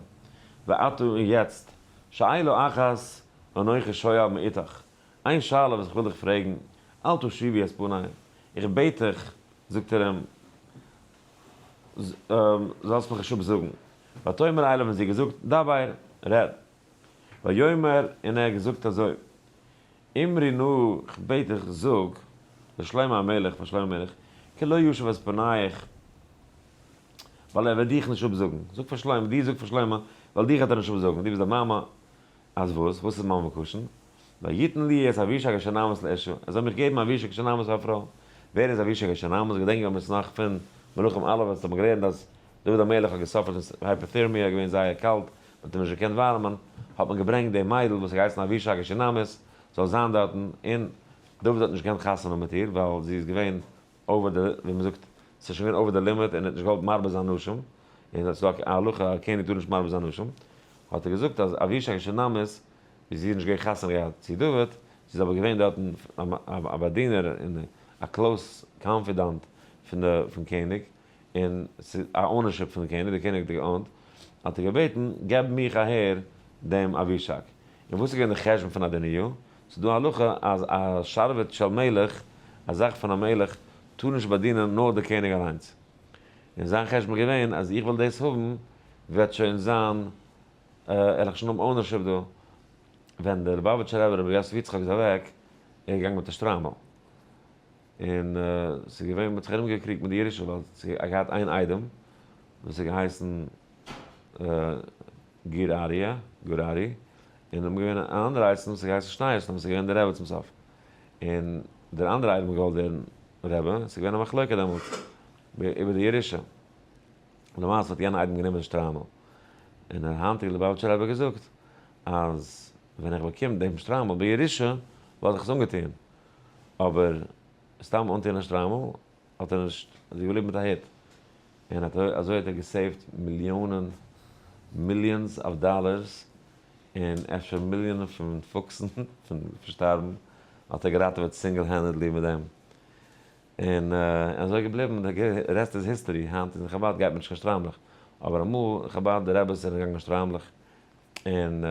S1: ועתה און יעצט, שאלה אחת אנכי שואל מאיתך, איין שאלה וואס איך וויל דיך פרעגן, אל תשיבי את פני, איך בעט דיך, זאגט ער אים, זאלסט מיך נישט אפזאגן. ותאמר אליו און זי האט געזאגט, דבר, רעד. ויאמר און ער האט געזאגט אזוי, אמרי נא, איך בעט דיך, זאג, לשלמה המלך, פאר שלמה המלך, כי לא ישיב את פניך, ווייל ער וועט דיך נישט אפזאגן. זאג פאר שלמה, דו זאג פאר שלמה, ווייל דיך וועט ער נישט אפזאגן, דו ביסט די מאמע, אז וואס? וואס איז מיין בקשה? ויתן לי את אבישג השונמית לאשה, ער זאל מיך געבן אבישג השונמית פאר א פרוי. ווער איז אבישג השונמית? געדענק מיר עס נאך פון מלכים א' וואס האט מען געלערנט אז דוד המלך האט גע suffer ט פון hypothermia, געווען זייער קאלט, מען האט אים נישט געקענט ווארעמען, האט מען געברענגט די מיידל וואס האט געהייסן אבישג השונמית זאל זיין דארטן, און דוד האט נישט געקענט חתונה מיט איר ווייל זי איז געווען over the, ווי מען זאגט, ס'איז שוין געווען over the limit און ער האט נישט געוואלט מרבה זיין נשים, און ס'איז דא א הלכה א קעניג טאר נישט מרבה זיין נשים, האט ער געזאגט אז אבישג השונמית ווי זי איז נישט געווען חתונה געהאט צו דוד, זי איז אבער געווען דארטן א באדינער און א close confidant פון די פון קעניג, און ס'איז א ownership פון די קעניג, די קעניג האט איר גע own ט, האט ער געבעטן געב מיך אהער דעם אבישג. און וואס איז געווען די חשבון פון אדוניהו? ס'איז דא א הלכה אז א שרביט של מלך, א זאך פון א מלך, טאר נישט באדינען נאר די קעניג אליינס. און זיין חשבון איז געווען אז איך וועל דאס האבן וועט שוין זיין וועל איך שוין האבן ownership דא. ווען דער ליובאוויטשער רבי רבי יוסף יצחק איז אוועק, איז ער געגאנגען מיט א שטריימל. און ס'איז געווען, מ'האט זיך ארומגעקריגט מיט די ירושה ווייל ס'האט געהאט איין איידעם וואס האט געהייסן גור אריה, גור ארי, און האבן געווען אן אנדערע איידעם וואס האט געהייסן שניאורסאן וואס איז געווען דער רבי צום סוף. און דער אנדערע איידעם האט געוואלט ווערן רבי, ס'איז געווען א מחלוקה דעמאלטס איבער די ירושה. למעשה האט יענע איידעם גענומען שטריימל, און דער היינטיגער ליובאוויטשער רבי האט געזאגט אז ווען איך באקום דעם שטריימל בירושה וואלט איך עס אנגעטון, אבער סתם אנטון א שטריימל האט ער נישט, איז געבליבן מיט א הוט, און אזוי האט ער גע save ט מיליאנען, millions of dollars, און אפשר מיליאנען פון פוקסן פון שטארבן האט ער געראטעוועט single handedly מיט דעם. און אזוי געבליבן, די rest איז history, היינט אין חבד גייט מען נישט קיין שטריימלעך, אבער אמאל אין חבד די רעבעס זענען געגאנגען שטריימלעך, און און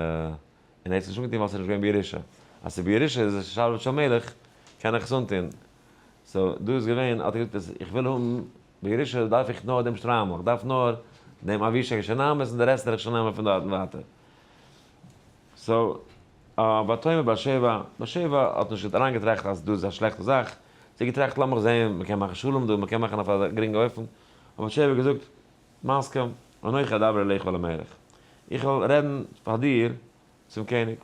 S1: ער האט עס נישט אנגעטון ווייל ס'איז נישט געווען בירושה, אז ס'איז בירושה איז עס שרביט של מלך, קען איך עס אנטון, so דא איז געווען האט ער געזאגט אז איך וויל האבן בירושה דארף איך נאר דעם שטריימל, איך דארף נאר דעם אבישג השונמית און די rest וועל איך שוין נעמען פון דארטן ווייטער. so ותאמר בת שבע, בת שבע האט נישט אריינגעטראכט אז דאס איז א שלעכטע זאך, זי האט געטראכט לאמיך זען, מען קען מאכן שלום דא, מען קען מאכן אויף א גרינגע אופן, האט בת שבע געזאגט, מסכים, אנכי אדבר אליך ואל המלך, איך וועל רעדן פאר דיר צום קעניג.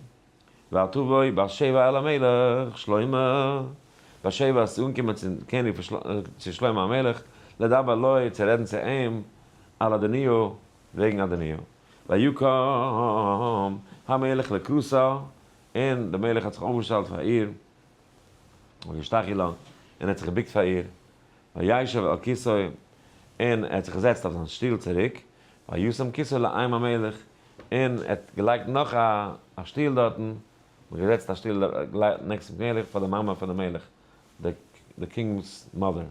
S1: ותבוא בת שבע אל המלך שלמה, בת שבע איז אנגעקומען צום קעניג צו שלמה המלך, לדבר לו, צו רעדן צו אים, על אדוניהו, וועגן אדוניהו. ויקם המלך לקראתה, און דער מלך האט זיך אויפגעשטעלט פאר איר, וישתחו לה, און ער האט זיך געבוקט פאר איר, וישב על כסאו, און ער האט זיך געזעצט אויף זיין שטול צוריק, וישם כסא לאם המלך, און ער האט געלייגט נאך א שטול דארטן, און געזעצט א שטול next צום מלך פאר די מאמע פונעם מלך, די king's mother,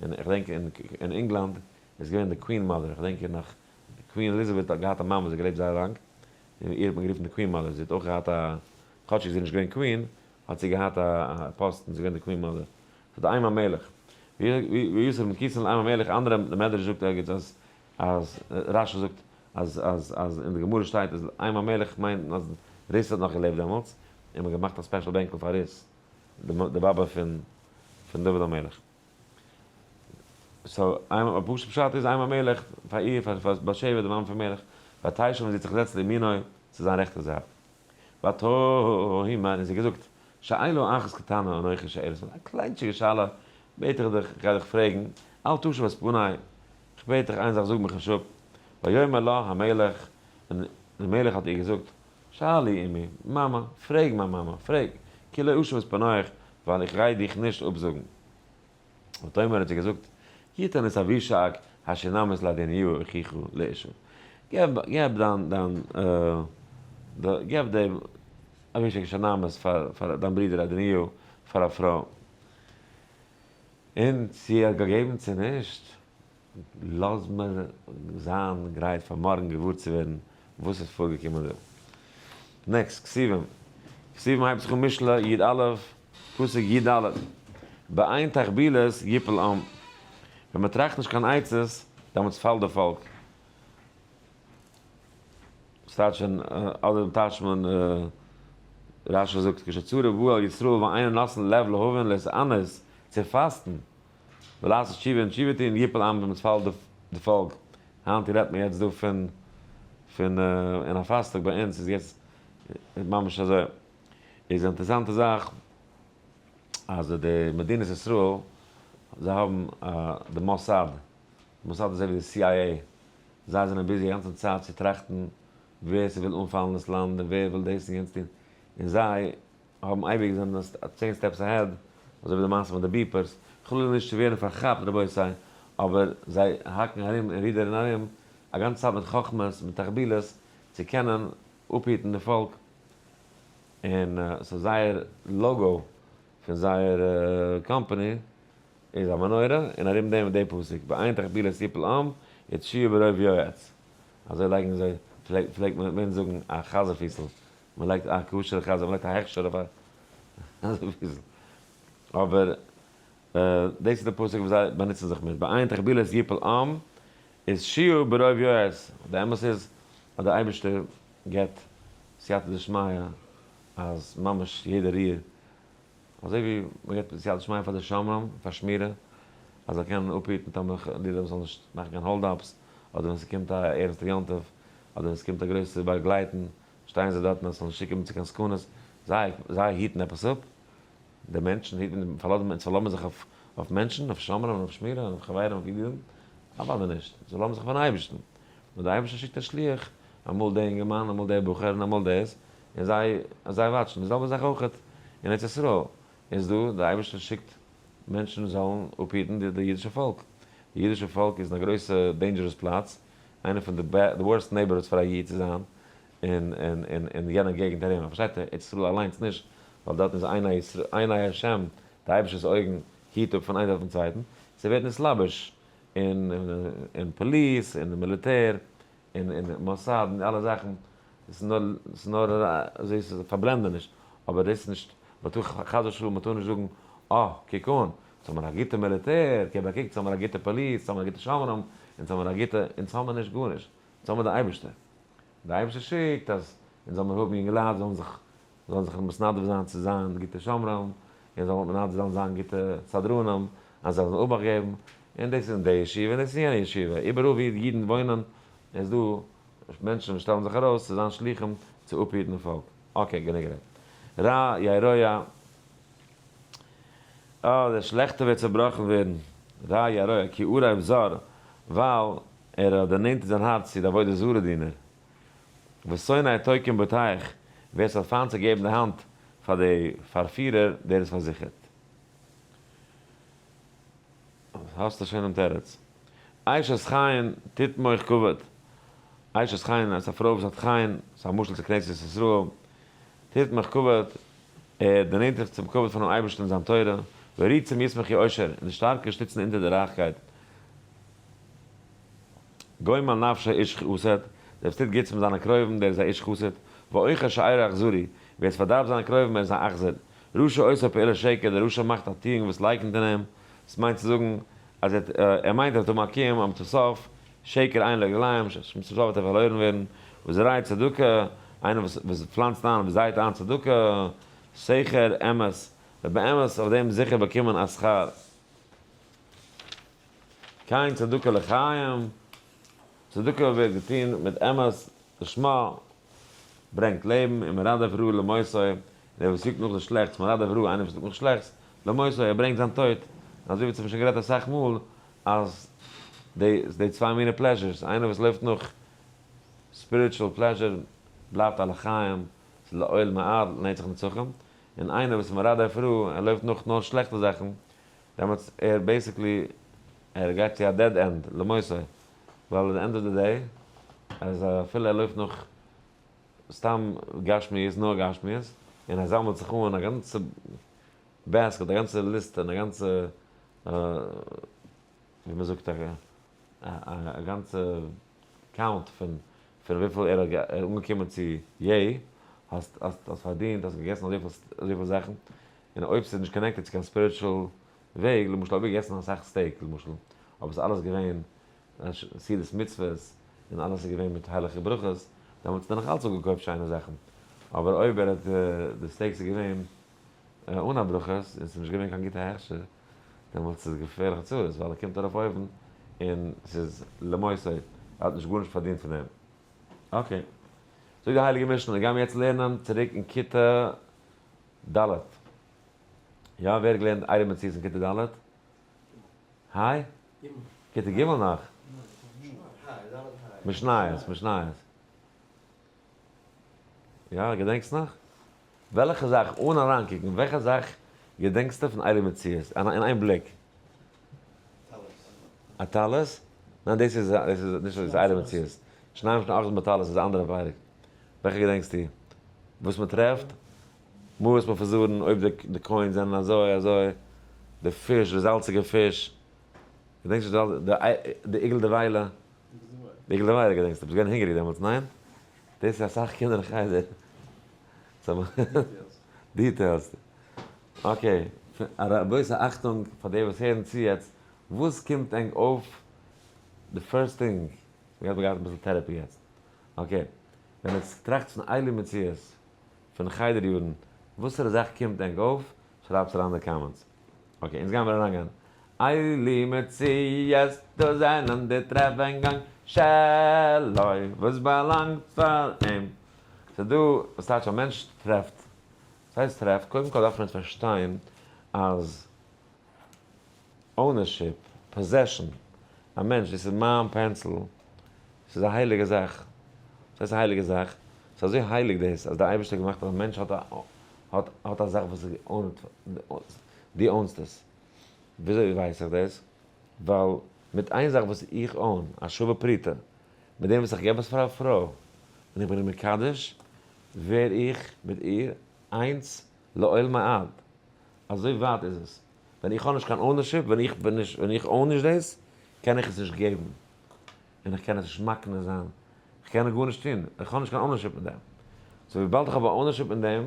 S1: און איך געדענק אין ענגלאנד איז געווען די queen mother, איך געדענק נאך queen עליזאבעט האט געהאט א מאמע וואס האט געלעבט זייער לאנג, און איר האט מען גערופן די queen mother, זי האט אויך געהאט א, כאטשיג זי איז נישט געווען queen, האט זי געהאט א פאסטן, זי איז געווען די queen mother. so די אם המלך. וישם כסא לאם המלך, אנדערע, די מדרש זאגט ערגעץ אז, אז רשי זאגט אז אז אז אין די גמרא שטייט אז אם המלך מיינט אז רות האט נאך געלעבט דעמאלטס, און מ'האט געמאכט א special בענקל פאר רות, די באבע פון פון דוד המלך. so א פשוט פשט איז אם המלך פאר איר, פאר בת שבע די מאמע פון מלך, ותשב און זי האט זיך געזעצט לימינו צו זיין רעכטע זייט. ותאמר און זי האט געזאגט, שאלה אחת קטנה אנכי שואלת, א קליינטשיגע שאלה בעט איך דיך, איך גיי דיך פרעגן, אל תשוב את פני, איך בעט דיך איין זאך זאג מיך נישט אפ, ויאמר לה המלך, און דער מלך האט איר געזאגט, שאלי אמי, מאמע, פרעג מיין מאמע, פרעג, כי לא אשוב את פניך, ווייל איך גיי דיך נישט אפזאגן. ותאמר האט זי געזאגט, יתן את אבישג השונמית לאדוניהו אחיך לאשה. געב, געב דיין, דיין, געב דעם אבישג השונמית פאר, פאר דיין ברודער אדוניהו פאר א פרוי. און צו ער האט געגעבן צו נישט, לאז מיר זיין גרייט פאר מארגן געוואר צו ווערן וואס איז פארגעקומען דא. next, כתובים. כתובים הייבט זיך אן משלי י א, פסוק י ד, באין תחבולות יפול עם. ווען מען טראכט נישט קיין עצות, דעמאלטס פאלט די פאלק. ס'טייטש אין אדער טייטשט מען רשי זאגט כשצרה באה על ישראל ואינן נותנין לב להבין להתענות, צו פאסטן. ולעשות תשובה און תשובה טון, יפול עם ווען עס פאלט די פאלק, היינט רעדט מען יעצט דא פון פון אין א פאסטאג ביי אונז איז יעצט ממש אזוי, איז א אינטערעסאנטע זאך אז די מדינת ישראל זיי האבן די מוסד, מוסד איז אזוי ווי די CIA, זיי זענען busy א גאנצע צייט צו טראכטן ווער ס'וויל אנפאלן דאס לאנד און ווער וויל דאס און יענץ טון, און זיי האבן אייביג זענען עס 10 steps ahead, אזוי ווי די מעשה מיט די beepers, חלילה נישט צו ווערן פארכאפט רבותי, אבער זיי האקן ארום און רודערן ארום א גאנצע צייט מיט חכמות מיט תחבולות צו קענען אפהיטן די פאלק, און סאו זייער logo פון זייער קאמפאני איז א מנורה, און ארום דעם איז די פסוק, באין תחבולות יפול עם, ותשועה ברוב יועץ, אזוי לייגן זיי, פלעגט מען זאגן א חזיר פיסל, מען לייגט א כשר'ע חזיר, מען לייגט א הכשר אויף א חזיר פיסל. אבער דאס איז די פסוק וואס זיי באנוצן זיך מיט, באין תחבולות יפול עם, ותשועה ברוב יועץ. די אמת איז אז דער אייבערשטער געבט סייעתא דשמיא אז ממש יעדע ריר אזוי ווי מען געבט סייעתא דשמיא פאר די שומרים, פאר שמירה, אז זיי קענען אפהיטן טאמער חלילה מען זאל נישט מאכן קיין hold-ups, אדער ווען ס'קומט א ערנסטע יום טוב, אדער ווען ס'קומט א גרויסע באגלייטן, שטייען זיי דארטן אז ס'זאל נישט צוקומען צו קיין סכנות, זיי זיי היטן עפעס אפ, די מענטשן היטן, פארלאזן אונז פארלאזן מיר זיך אויף אויף מענטשן, אויף שומרים, אויף שמירה, אויף חברים, אויף ידידים, אוודאי נישט, אונז פארלאזן זיך אויפן אייבערשטן, נאר דער אייבערשטער שיקט א שליח, אמאל דער אינגערמאן, אמאל דער בחור, און אמאל דאס, און זיי זיי וואטשן, די זעלבע זאך אויך אין ארץ ישראל איז דא, דער אייבערשטער שיקט מענטשן זאלן אפהיטן די אידישע פאלק, די אידישע פאלק איז אין א גרויסע dangerous פלאץ, איינע פון די worst neighborhoods פאר א איד צו זיין אין יענע געגנט ארום, פארשטייט ארץ ישראל אליינס נישט, ווייל דארטן איז עיני השם, די אייבערשטער'ס אויגן היט אפ פון איין זייט אויפן צווייטן, ס'ווערט נתלבש אין אין police, אין מיליטער, אין אין מוסד, און אלע זאכן, עס איז נאר, עס איז נאר אזוי ס'איז פארבלענדעניש, אבער דאס איז נישט, מ'טאר חס ושלום מ'טאר נישט זאגן, אה, קוק אן, אונז האמיר א גוטע מיליטער, געב א קוק, אונז האמיר א גוטע police, אונז האמיר א גוטע שומרים, אונז האמיר א גוטע, אונז האמיר נישט גארנישט, אונז האמיר די אייבערשטער. די אייבערשטער שיקט אז אונז זאל מיר האבן יונגעלייט זאלן זיך זאלן זיך מתנדב זיין צו זיין גוטע שומרים, און זאלן מתנדב זיין זיין גוטע סדרנים, אז זיי זאלן אבאכט געבן, און דאס איז אין די ישיבה און דאס איז אין יענע ישיבה, איבעראל ווי אידן וואוינען איז דא מענטשן וואס שטעלן זיך ארויס צו זיין שלוחים צו אפהיטן די פאלק. okay, גענוג גערעדט. רע ירוע, אה, דער שלעכטער וועט צעבראכן ווערן, רע ירוע, כי ערב זר, ווייל ער האט דערנענטערט זיין הארץ צו די עבודה זרה דינער. ושונא תוקעים בוטח, ווער ס'האט פיינט צו געבן די האנט פאר די פארפירער, דער איז פארזיכערט. האסטו שוין דעם תירוץ. אשת חן תתמוך כבוד. אשת חן איז א פרוי וואס האט חן, ס'איז א משל צו כנסת ישראל. תתמוך כבוד, ער דערנענטערט זיך צום כבוד פונעם אייבערשטן און זיין תורה. ועריצים יתמכו עושר, און די שטארקע שטיצן אונטער די רייכקייט. גומל נפשו איש חסד, דער וואס טוט גוטס מיט זיינע קרובים דער איז א איש חסד, ועוכר שארו אכזרי, ווער עס פארדארבט זיינע קרובים ער איז א אכזר, רשע עושה פעולת שקר, דער רשע מאכט א טואונג וואס לייקנט אין אים, דאס מיינט צו זאגן אז ער ער מיינט ער וועט האבן א קיום אבער צום סוף, שקר אין לו רגליים, צום סוף וועט ער פארלוירן ווערן, וזורע צדקה, איינער וואס וואס פלאנצט איין וואס זייט איין צדקה, שכר אמת, וועט באמת אויף דעם זיכער באקומען א שכר. קיין צדקה לחיים, צדקה ווערט געטון מיט אמת, לשמה ברענגט לעבן, און מרדף רעה למותו, און דער וואס יאגט נאך די שלעכטס, מרדף רעה, איינער וואס יאגט נאך שלעכטס, למותו, ער ברענגט זיין טויט, און אזוי ווי אונז האבן שוין גערעדט אסאך מאל, אז די די צוויי מיני pleasures, איינער וואס לויפט נאך spiritual pleasure בלייבט א לחיים, ס'איז לעולמי עד, לנצח נצחים, און איינער וואס איז מרדף רעה, ער לויפט נאך נאר שלעכטע זאכן, דעמאלטס ער basically ער גייט צו א dead end למעשה, ווייל at the end of the day אז אפילו ער לויפט נאך סתם גשמיות נאר גשמיות, און ער זאמעלט זיך אן א גאנצע basket א גאנצע ליסטע און א גאנצע ווי מען זאגט א גאנצע count פון פון וויפיל ער האט אנגעקומען צו יעי, האסט האסט פארדינט האסט געגעסן אזויפיל זאכן, און אויב ס'איז נישט connected צו קיין spiritual וועג, למשל אויב געגעסן אסאך steak למשל, אבער ס'איז אלעס געווען סעודת מצוות, און אלעס איז געווען מיט הייליגע ברכות, דעמאלטס האט ער נאך אלץ אפגעקויפט שיינע זאכן, אבער אויב ער האט די steaks איז געווען אן א ברכות, און ס'איז נישט געווען קיין גוטע הכשר, דעמאלטס איז געפערליכע צרות, ווייל ער קומט ארויף אויבן און ס'איז למעשה, ער האט נישט גארנישט פארדינט פון דעם. okay. זאגט די הייליגע משנה, מיר גיימיר יעצט לערנען צוריק אין כיתה ד'. יא, ווער האט געלערנט אלו מציאות אין כיתה ד'? היי? כיתה ג' נאך? משניות, משניות. יא, געדענקסט נאך? וועלכע זאך, אן אריינקוקן, וועלכע זאך געדענקסטו פון אלו מציאות, אין איין בליק? א טלית? ניין דאס איז דאס איז נישט דאס איז אלו מציאות. שניים שאוחזין בטלית איז א אנדערע פרק. וועלכע געדענקסטו? וואס מען טרעפט? מעות מפוזרין אויב די coins זענען אזוי אזוי, די פיש, די זאלציגע פיש, געדענקסט נישט די עיגול דבילה? די עיגול דבילה געדענקסטו, ביסט געווען הונגעריג דעמאלטס, ניין? דאס איז אסאך קינדער אין חדר. details. okay, רבותי אכטונג פאר די וואס הערן צו יעצט, וואס קומט ענק אויף די first thing, מ'גייט מ'גייט אביסל therapy יעצט, okay, ווען עטס טראכטס פון אלו מציאות פון חדר יארן, וואסערע זאך קומט ענק אויף, שרייבטס אריין אין די comments. okay, אונז גיימיר אריינגיין. אלו מציאות, דאס זענען די טרעפענגען שלו, וואס באלאנגט פאר אים. ס'איז דא, וואס טייטש א מענטש טרעפט? וואס הייסט טרעפט? קודם כל דארף מען פארשטיין אז ownership, possession, א מענטש, דאס איז מיין pencil, ס'איז א הייליגע זאך. וואס הייסט א הייליגע זאך? ס'איז אזוי הייליג דאס, אז דער אייבערשטער האט געמאכט אז א מענטש האט א האט האט א זאך וואס איז owned, דו own סט עס. וויאזוי ווייס איך דאס? ווייל מיט איין זאך וואס איך own, א שווה פרוטה, מיט דעם וואס איך געב עס פאר א פרוי, און איך בין איר מקדש, ווער איך מיט איר איינס לעולמי עד. אזוי ווייט איז עס. ווען איך האב נישט קיין ownership, ווען איך בין נישט, ווען איך own נישט דאס, קען איך עס נישט געבן. און איך קען עס נישט מקנה זיין. איך קען גארנישט טון. איך האב נישט קיין ownership אין דעם. so וויבאלד איך האב א ownership אין דעם,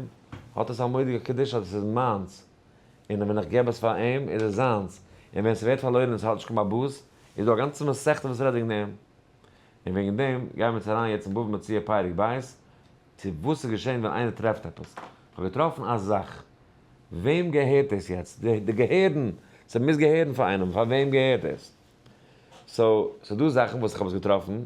S1: האט עס א מורא'דיגע קדושה אז עס איז מיינס. און ווען איך געב עס פאר אים, איז עס זיינס. און ווען ס'ווערט פארלוירן און ס'האט נישט קיין בעל הבית, איז דא א גאנצע מסכתא וואס רעדט וועגן דעם. און וועגן דעם גייען מיר יעצט אריין יעצט אין בבא מציעא פרק ב', צו וואס איז געשען ווען איינער טרעפט עפעס. כ'האב געטראפן א זאך. וועם געהערט דאס יעצט? די געהערן, ס'מוז געהערן פאר איינעם, פאר וועם געהערט דאס? so, ס'דא זאכן וואס איך האב עס געטראפן,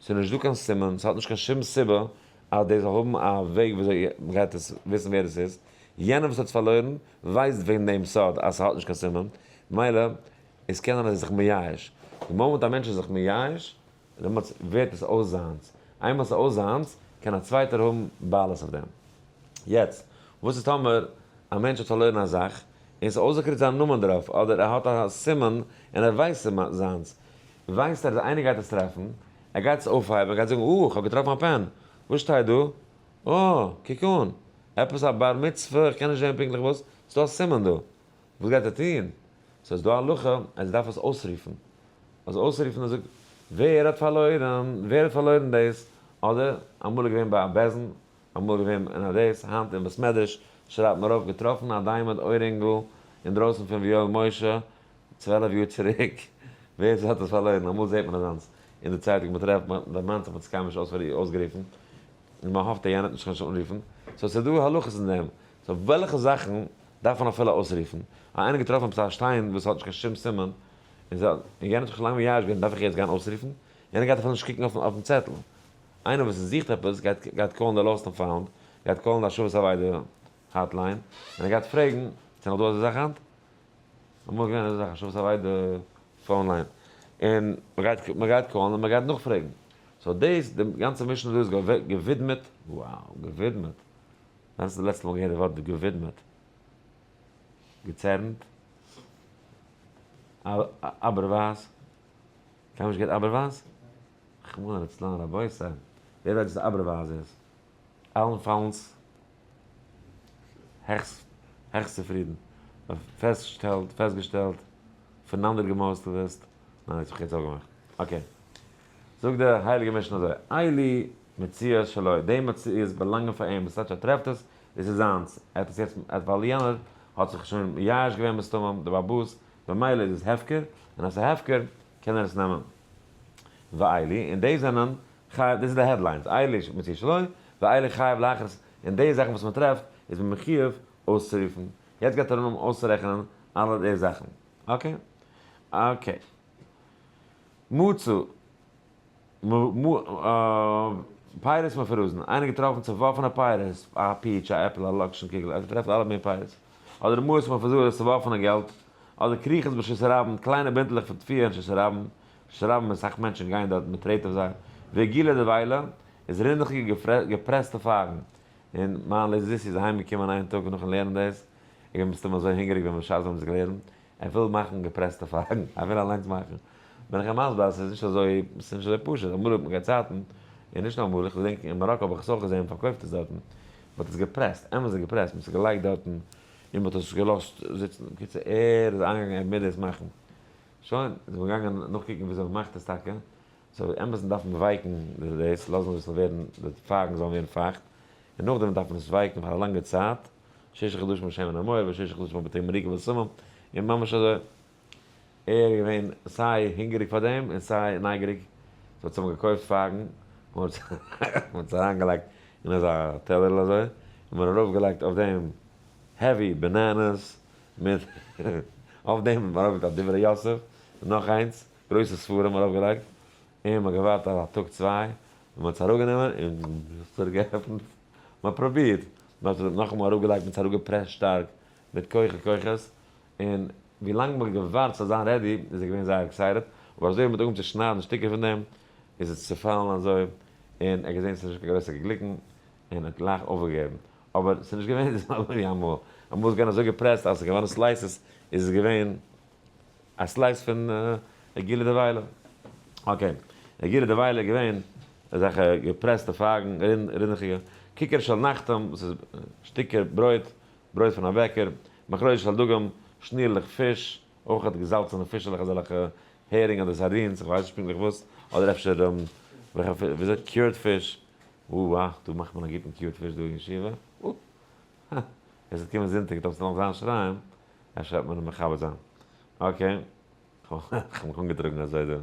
S1: ס'איז נישט דא קיין סימן, ס'האט נישט קיין שום סיבה אז דאס זאל האבן א וועג וויאזוי מ'גייט עס וויסן ווער עס איז. יענער וואס האט עס פארלוירן ווייסט וועגן דעם סוד אז ס'האט נישט קיין סימן, ממילא עס קען זיין אז ער איז זיך מייאש. די מאמענט א מענטש איז זיך מייאש, דעמאלטס ווערט עס אויס זיינס. איינמאל ס'איז אויס זיינס, קען א צווייטער האבן בעלות אויף דעם. יעצט, וואס איז טאמער א מענטש האט פארלוירן א זאך, און ס'איז אויסגעקריצט זיין נאמען דערויף, אדער ער האט א סימן און ער ווייסט ס'איז זיינס, ווייסט ער אז איינער גייט עס טרעפן, ער גייט עס אויפהייבן, ער גייט זאגן, אה, כ'האב געטראפן א pen, וואס שטייט דא? אה, קוק אן, עפעס א בר מצוה, איך קען נישט זען פונקטליך וואס, ס'איז דא א סימן דא. וואס גייט ער טון? סאיז דא א הלכה אז ער דארף עס אויסרופן. אז אויסרופן ער זאגט ווער האט פארלוירן? ווער האט פארלוירן דאס? אדער אמאל איז געווען ביי א בית דין, אמאל איז געווען אין א דאס, היינט אין בית מדרש שרייבט מען ארויף געטראפן א diamond אוירינגל אינדרויסן פון ויואל משה 12 יאר צוריק, ווער ס'האט עס פארלוירן, אמאל זעט מען אזאנס אין די צייטונג, מ'טרעפט, מ'דערמאנט זיך מ'האט עס קיינמאל נישט אויסגערופן, און מ'האפט אז יענער וועט נישט אנרופן, so ס'איז דא הלכות אין דעם, so וועלכע זאכן דארף מען אפילו אויסרופן? אז איינער געטראפן עפעס א שטיין וואס האט נישט קיין שום סימן, און זיי, און יענער האט זיך שוין לאנג מייאש געווען, דארף איך יעצט גיין אויסרופן? יענער גייט אפילו נישט קוקן אויפן צעטל. איינער וואס זוכט עפעס גייט גייט call ן די lost and found, גייט call ן די השבת אבידה hotline, און ער גייט פרעגן, ס'איז נאך דא אזא זאך היינט? אמאל איז געווען אזא זאך השבת אבידה phone line, און מ'גייט מ'גייט call ן און מ'גייט נאכפרעגן. so דאס, די גאנצע משנה דא איז געווידמעט, wow, געווידמעט. ווען האסטו די לעצטע מאל געהערט די ווארט געווידמעט? געצערנט? אבערווייז? קיינמאל נישט געהערט אבערווייז? רחמנא לצלן רבותי, ווער ווייסט וואס אבערווייז איז? אלנפאלנס העכסט העכסט צופרידן, פעסטגעשטעלט, פעסטגעשטעלט, פונאנדערגעמאסטעוועסט, ניין דאס האב איך יעצט אויפגעמאכט, okay. זאגט די הייליגע משנה אזוי, אלו מציאות שלו, די מציאות באלאנגען פאר אים, וואס טייטש ער טרעפט עס, דאס איז זיינס, ער האט עס יעצט, ווייל יענער האט זיך שוין מייאש געווען מסתמא, די בעל הבית, במילא איז עס הפקר, און אז ס'איז הפקר, קען ער עס נעמען. ואלו, און די זענען חייב, דאס איז די headlines, אלו מציאות שלו, ואלו חייב להכריז, און די זאכן וואס מען טרעפט, איז מען מחיוב אויסצורופן. יעצט גייט ער אנהויבן אויסצורעכענען אלע די זאכן. okay? okay. מצא פירות מפורזין, איינער געטראפן צעווארפענע פירות, א peach, א עפל, א לאקשן קוגל, ער טרעפט אלע מיני פירות, אדער מעות מפוזרות, צעווארפענע געלט, אדער כריכות ברשות הרבים, קליינע בינטלעך פון תבואה אין רשות הרבים, רשות הרבים איז אסאך מענטשן גייען דארט, מען טרעט אויף זיי, ועגילי דבילה, איז רינדעכיגע געפרעסטע פייגן, און מיין לעזיסי איז אהיים געקומען איין טאג נאכן לערנען דאס, ער איז געווען מסתמא אזוי הונגעריג ווען בשעת ווען מ'האט עס געלערנט, ער וויל מאכן געפרעסטע פייגן, ער וויל אליינס מאכן. בין איך אים מסביר אז ס'איז נישט אזוי, ס'איז נישט אזוי פשוט, אמאל האט מען געהאט צייטן, און נישט נאר אמאל, איך געדענק אין מאראקא האב איך עס אויך געזען, מ'פארקויפט עס דארטן, מ'האט עס געפרעסט, אמת'דיג געפרעסט, מ'האט עס געלייגט דארטן, און מ'האט עס געלאזט זיצן, בקיצור ער איז איינגעגאנגען ער מוז דאס מאכן. שוין, איז מען געגאנגען נאכקוקן וויאזוי מ'מאכט עס טאקע, so אמת'ן דארף מען ווייקן דאס, לאזן אביסל ווערן, די פייגן זאלן ווערן פייכט, און נאכדעם דארף מען עס ווייקן פאר א לאנגע צייט, ששה חדשים בשמן המור וששה חדשים בתמריגים ובשמים, און ממש אזוי. ער איז געווען סיי הונגעריג פאר דעם און סיי נייגעריג, so האט מען געקויפט פייגן, און מען האט עס אריינגעלייגט אין אזא טעלערל אזוי, און מען האט ארויפגעלייגט אויף דעם heavy bananas מיט אויף דעם האט מען ארויפגעלייגט א דברי יוסף און נאך איינס, גרויסע ספרים ארויפגעלייגט, און מען האט געווארט א טאג צוויי, און מען האט עס אראפגענומען און צוריק געעפנט, מען האט פרובירט, מען האט עס נאכאמאל אראפגעלייגט, מען האט עס אראפגעפרעסט שטארק מיט כוחי כוחות, און ווי לאנג מען האט געווארט ס'זאל זיין ready איז ער געווען זייער excited, אבער אזוי ווי מען האט אנגעהויבן צו שניידן שטיקער פון דעם איז עס צופאלן אזוי, און ער האט געזען ס'איז נישט קיין גרויסע גליקן, און האט גלייך אויפגעגעבן. אבער ס'איז נישט געווען די זעלבע ווי אמאל, אמאל איז געווען אזוי געפרעסט אז ס'איז געווארן slices, איז עס געווען א slice פון עגילי דבילה. okay, עגילי דבילה איז געווען אזעלכע געפרעסטע פייגן, רינדעכיגע, כיכר של נחתום, וואס איז שטיקער ברויט, ברויט פון א בעקער, מכרוז של דגים, שנירלעך פיש, אויך האט געזאלצענע פישעלעך אזעלכע הערינג אדער sardines, איך ווייס נישט פונקטליך וואס, אדער אפשר וועלכע וויאזוי cured fish, וואו דא מאכט מען א גוטן cured fish דא אין ישיבה, הא, עס וועט קומען זונטאג, דארפסט נאך זיין שריים, אפשר וועט מען אים מכבד זיין. Okay, איך האב מיך אנגעטראגן אזוי דא.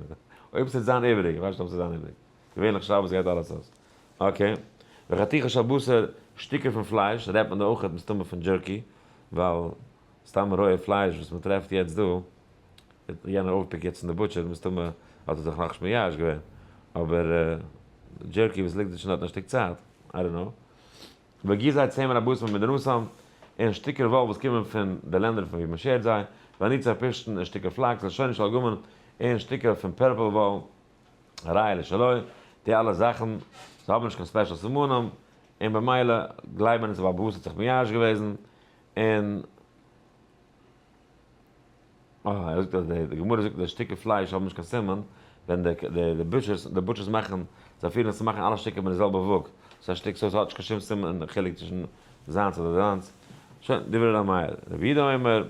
S1: אויב עס וועט זיין איבעריג, איך ווייס נישט אויב עס וועט זיין איבעריג. געווענליך שבת גייט אלעס אויס. Okay. וחתיכה של בשר, שטיקער פון פלייש, רעדט מען דא אויך מסתמא פון jerky, ווייל סתם רויע פלייש וואס מען טרעפט יעצט דא, וועט יענער אויף pick יעצט אין די butcher, מסתמא האט ער זיך נאכנישט מייאש געווען. אבער jerky וואס ליגט שוין דארט א שטיק צייט, I don't know. וגיזי צמר הבשר ממדינתם, און שטיקער וואל וואס קומען פון די לענדער פון ווי מען שערט זיי, ואניצי פשתן און שטיקער flax, לשונו של ארגמן, און שטיקער פון purple וואל, הרי אלו שלו, די אלע זאכן, זיי האבן נישט קיין special סימנים, און במילא גלייבן אונז אז בעל הבית האט זיך מייאש געוועזן, און אה, ער זאגט אז די גמרא זאגט אז די שטיקער פלייש האבן נישט קיין סימן, ווען די butchers, די butchers מאכן, זיי פירן עס צו מאכן אלע שטיקער מיט די זעלבע וואג, ס'איז א שטיק so ס'האט נישט קיין שום סימן און חילוק צווישן זיינס אדער דיינס. שוין, דברי ר' מאיר. רבי יהודה אומר,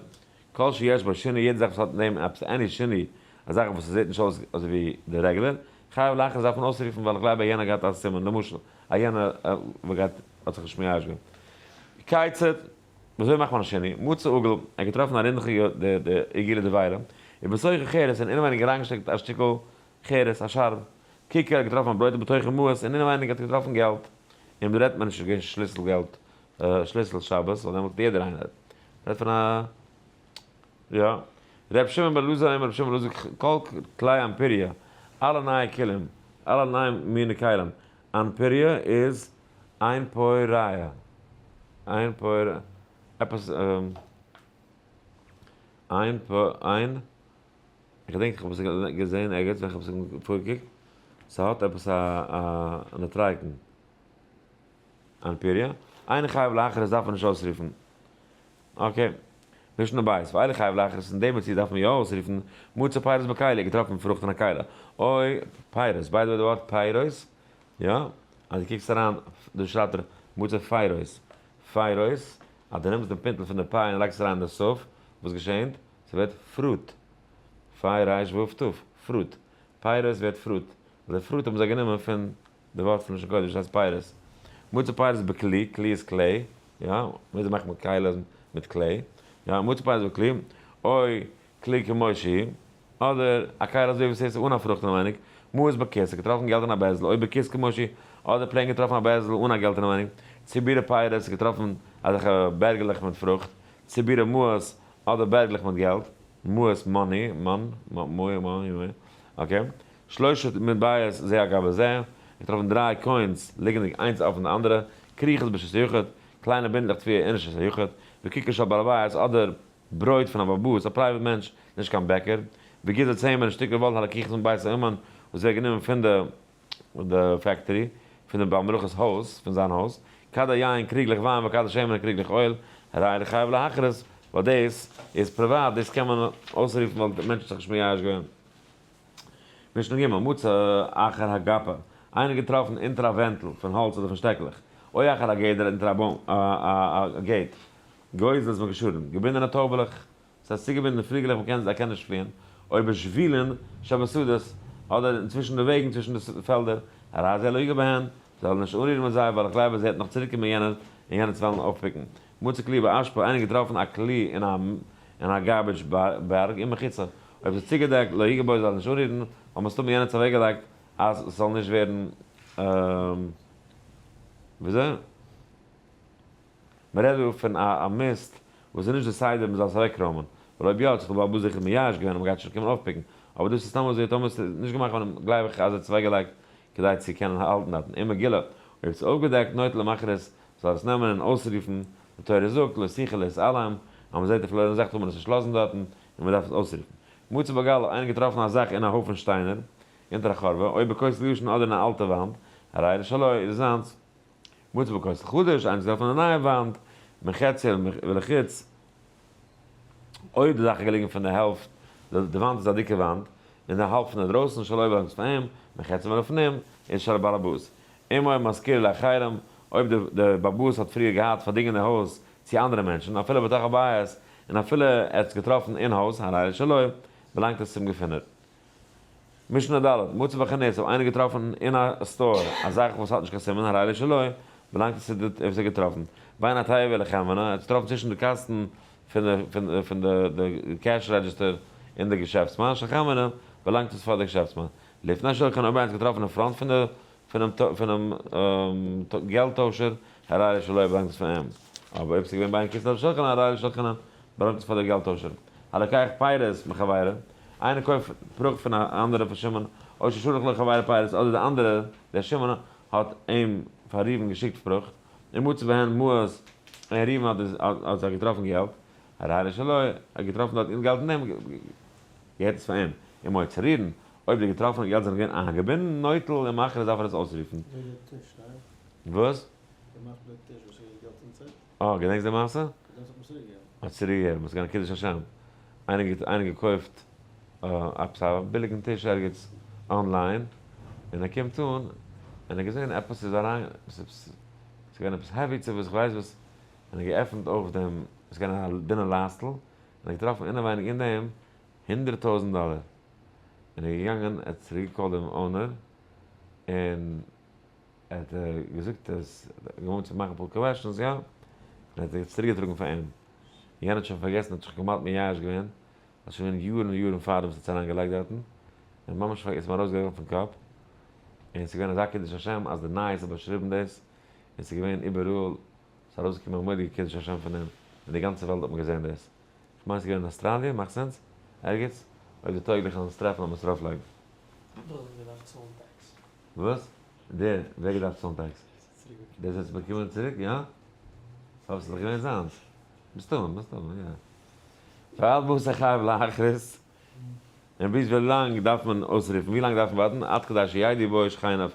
S1: כל שיש בו שינוי, יעדע זאך וואס האט אין דעם עפעס any שינוי, א זאך וואס ס'זעט נישט אויס אזוי ווי די regular, חייב להכריז דארף מען אויסרופן ווייל איך גלייב אז יענער געהאט א סימן, למשל, אז יענער גייט האט זיך נישט מייאש געווען. כיצד? וויאזוי מאכט מען א שינוי? מצא עיגול, ער האט געטראפן א רינדעכיגע די עיגולא דבירה, ובתוכו חרס, און אינעווייניג אריינגעשטעקט א שטיקל חרס, א שארב. ככר האט געטראפן א ברויט ובתוכו מעות, און אינעווייניג האט ער געטראפן געלט. און דא רעדט מען נישט געווען שליסל געלט, שליסל שבת, ווייל דעמאלט האט יעדער איינער. מ'רעדט פון א יא. ר' שמעון בן אלעזר אומר ר' שמעון בן אלעזר כל כלי אנפוריא, אלע נייע כלים, אלע נייע מיני כלים, אנפוריא איז איין פוריה, איין פור, עפעס, איין פ, איין, איך געדענק איך האב עס געזען ערגעץ ווען איך האב עס פארגעקוקט, ס'האט עפעס א א נוטריקון, אנפוריא, אינו חייב להכריז דארף מען נישט אויסרופן, okay, משנה בית, ואלו חייב להכריז אין דעם מציאות דארף מען יא אויסרופן, מצא פירות בכלי, געטראפן פרוכט אין א כלי, אוי, פירות, by the way די ווארט פירות יא, אז דו קוקסט אריין, דא שרייבט ער מצא פירות, פירות, אז דו נעמסט דעם פינטל פון די פ' און לייגסט אריין אין די סוף, וואס געשענט? ס'ווערט fruit, פיי רייש וו תו, fruit, פירות ווערט fruit, די fruit האבן זיי גענומען פון די ווארט פון לשון קודש וואס הייסט פירות. מצא פירות בכלי, כלי איז clay, יא, וויאזוי מאכט מען כלים מיט clay, יא, מצא פירות בכלי, או כלי כמו שהוא, אדער א כלי אזוי ווי ס'איז אן א פרוכט אינעווייניג, מעות בכיס, געטראפן געלט אין א בערזל, או בכיס כמו שהוא, אדער plain געטראפן א בערזל אן א געלט אינעווייניג, צבורי פירות, געטראפן אזעלכע בערגעלעך מיט פרוכט, צבורי מעות, אדער בערגלעך מיט געלט, מעות money, מאן, מאה, מאה, okay, שלשה מטבעות זה על גבי זה, געטראפן דריי coins ליגענדיג איינס אויפן די אנדערע, כריכות ברשות היחיד, קליינע בינדלעך תבואה אין רשות היחיד, וככר של בעל הבית, אדער ברויט פון א באבאס, א private מענטש, נישט קיין בעקער, וגיזי צמר און שטיקער וואל הלקוחות מבית האומן, וואס ווערט גענומען פון די די factory, פון די בעל מלאכה'ס הויז, פון זיין הויז, כדי יין, קריגלעך וויין, וכדי שמן און קריגלעך oil, הרי אלו חייב להכריז, ווייל דאס איז פריוואט, דאס קען מען אויסרופן ווייל די מענטש האט זיך נישט מייאש געווען. משנה ג', מצא אחר הגפה, איינער געטראפן אונטער א ווענטל פון האלץ אדער פון שטעקלעך, או אחר הגדר אונטער א בוים, א gate, גוזלות מקושרים, געבונדענע טויבעלעך, ס'הייסט צוגעבונדענע פליגעלעך מען קען זיי קענען נישט פליען, או בשבילין שבשדות, אדער אינצווישן די וועגן צווישן די פעלדער, הרי זה לא יגע בהן, זאל נישט אנרירן מיט זיי, ווייל איך גלייב אז ער וועט נאך צוריקקומען יענער און יענער צו וועלן אויפ pick ן. מצא כלי באשפה, איינער געטראפן א כלי אין א אין א garbage בארג, אם מכוסה, אויב ס'איז צוגעדעקט, לא יגע בו זאל ער נישט אנרירן, ווייל מסתמא יענער האט עס אוועקגעלייגט אז ס'זאל נישט ווערן וויאזוי? מען רעדט דא פון א מיסט וואס איז נישט די סדר מען זאל עס אוועקרוימען, ווייל אויב יא האט זיך די בעל הבית זיכער מייאש געווען אז מען גייט שוין קומען אויפ pick ן, אבער דאס איז סתם אזוי טאמער עס איז נישט געמאכט געווארן גלייב איך אז ער האט עס אוועקגעלייגט כדי צו קענען האלטן דארטן אם מגולה, אויב עס איז אויפגעדעקט נוטל ומכריז זאל ער עס נעמען און אויסרופן, די תורה זאגט לא תוכל להתעלם, אז מען זעט די פארלוירענע זאך טאר מען עס נישט לאזן דארטן און מען דארף עס אויסרופן. מצא בגל, איינער געטראפן א זאך אין א הויפן שטיינער אונטער א חורבה, או בכותל ישן אדער אין א אלטע וואנט, הרי אלו שלו איז עס זיינס. מצא בכותל חדש, איינס געטראפן אין א נייע וואנט, מחציו ולחוץ, אויב די זאך איז געליגן פון די העלפט, די וואנט איז א דיקע וואנט, און די האלב פון אינדרויסן שלו באלאנגט פאר אים, מחציו ולפנים, איז של בעל הבית. אם היה משכירו לאחרים, אויב די בעל הבית האט פריער געהאט פארדינגען די הויז צו אנדערע מענטשן, אפילו בתוך הבית, און אפילו ער האט עס געטראפן אין הויז, הרי אלו שלו, באלאנגט עס צום געפינער. משנה ד', מצא בחנות, אויב איינער געטראפן אין א store א זאך וואס האט נישט קיין סימן, הרי אלו שלו, באלאנגט עס צו די וואס האט געטראפן. בין התיבה לחנווני, ער האט עס געטראפן צווישן די קאסטן פון די cash register און די געשעפטסמאן, של חנווני, באלאנגט עס פאר די געשעפטסמאן. לפני שולחן, אויב איינער האט עס געטראפן אין front פונעם געלט טוישער, הרי אלו שלו, באלאנגט עס פאר אים. אבער אויב עס איז געווען בין כיסא לשולחן, הרי אלו של חנווני, באלאנגט עס פאר די געלט טוישער. הלוקח פירות מחבירו, איינער קויפט פרוכט פון א אנדערע פון שמעון, או ששלח לו חבירו פירות, אדער די אנדערע, דער שמעון, האט אים פאר ראובן געשיקט פרוכט, ומצא בהן מעות, און ראובן האט זיי געטראפן געלט, הרי אלו שלו, ער האט געטראפן דארט געלט אין דעם, געהערט עס פאר אים, אם היו צרורין, אויב די געטראפענע געלט זענען געווען איינגעבינדן, נוטל ומכריז דארף ער עס אויסרופן. וואס? אה, געדענקסט די מעשה? האט צוריקגעגעבן, עס איז געווען א קידוש השם. איינער געקויפט עפעס א ביליגן טיש ערגעץ online, און ער קומט אן, און ער האט געזען עפעס איז אריין, עס איז געווען עפעס heavy צו וואס, איך ווייס וואס, און ער האט געעפנט אויף דעם, עס איז געווען א דינע לייסטל, און ער האט געטראפן אינעווייניג אין דעם 100,000 דאלער. און ער איז געגאנגען, ער האט צוריק גע call ט דעם owner, און ער האט געזאגט אז ער האט געוואלט צו מאכן אפאר questions, יא, און ער האט עס צוריק געטראגן פאר אים. יענער האט שוין פארגעסן, האט זיך כמעט מייאש געווען, אז שוין יארן און יארן פארדעם וואס ער האט עס אריין געלייגט דארטן, און ממש פארגעסן, איז אים ארויסגעגאנגען פון קאפ, און עס איז געווען אזא קידוש השם אז די נייעס האט באשריבן דאס, און עס איז געווען איבעראל, עס איז ארויסגעקומען א מורא'דיגע קידוש השם פון דעם, און די גאנצע וועלט האט מען געזען דאס. כ'מיין ס'איז געווען אין אסטראליע, מאכט sense? ערגעץ? אויב די טויגליכע זאלן עס טרעפן זאל מען עס ארויפלייגן.
S2: דאס האט געדארפט צאלן tax.
S1: וואס? דער? ווער געדארפט צאלן tax? דער וואס האט עס באקומען צוריק, יא? פארוואס איז דאך געווען זיינס? מסתמא, מסתמא, יא. ועד מתי חייב להכריז, און ביז ווי לאנג דארף מען אויסרופן? ווי לאנג דארף מען ווארטן? עד כדי שידעו בו שכניו,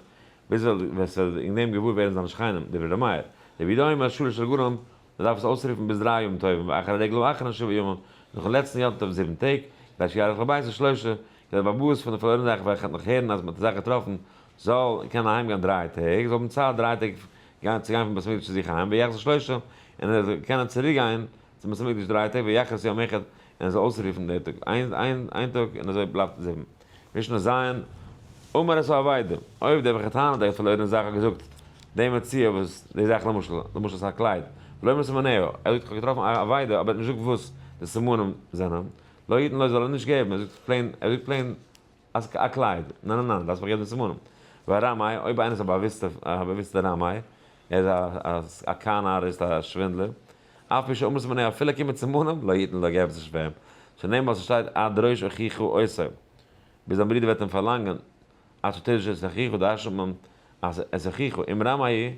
S1: ביז ווען ס'וועט אין דעם געוואר ווערן זיינע שכנים, דברי ר' מאיר. רבי יהודה אומר שלש רגלים, מען דארף עס אויסרופן ביז דריי ימים טובים, ואחר הרגל האחרון שבעה ימים, נאכן לעצטן יום טוב זיבן טעג, כדי שיאריך לביתו שלושה, כדי דער בעל הבית פון די פארלוירענע זאך וועלכע האט נאך הערן אז מען האט די זאך געטראפן, זאל קענען אהיים גיין דריי טעג, זאל האבן צייט דריי טעג גיין צו גיין פון בית המקדש צו זיך אהיים, ויחזור שלושה, און ער זאל קענען צוריק גיין צום בית המקדש דריי טעג, ויכריז יום אחד, און ער זאל אויסרופן דער טאג איין טאג, און אזוי בלייבט זיבן. משנה ז', אמר את האבידה, אויב דער וועלכער טענה'ט ער האט פארלוירן די זאך האט געזאגט די מציאה וואס די זאך למשל, למשל ס'איז א קלייד, ולא אמר סימניה, ער זאגט איך האב געטראפן א אבידה אבער ער האט נישט געזאגט וואס די סימנים זענען, לא יתן לו זאל ער נישט געבן, ער זאגט plain, ער זאגט plain אז א קלייד, ניין ניין ניין, דארפסט מיך געבן די סימנים. והרמאי, אויב איינער איז א באוויסטע א באוויסטע רמאי, ער איז א א con artist א שווינדלער, אף פי שאמר סימניה אפילו קומען סימנים, לא יתן לו געב עס נישט פאר אים, שנאמר ס'שטייט עד דרוש אחיך אותו, ביז זיין ברודער וועט אים פארלאנגען, עד שתדרש את אחיך דרש'נט מען אז את אחיך, אם רמאי,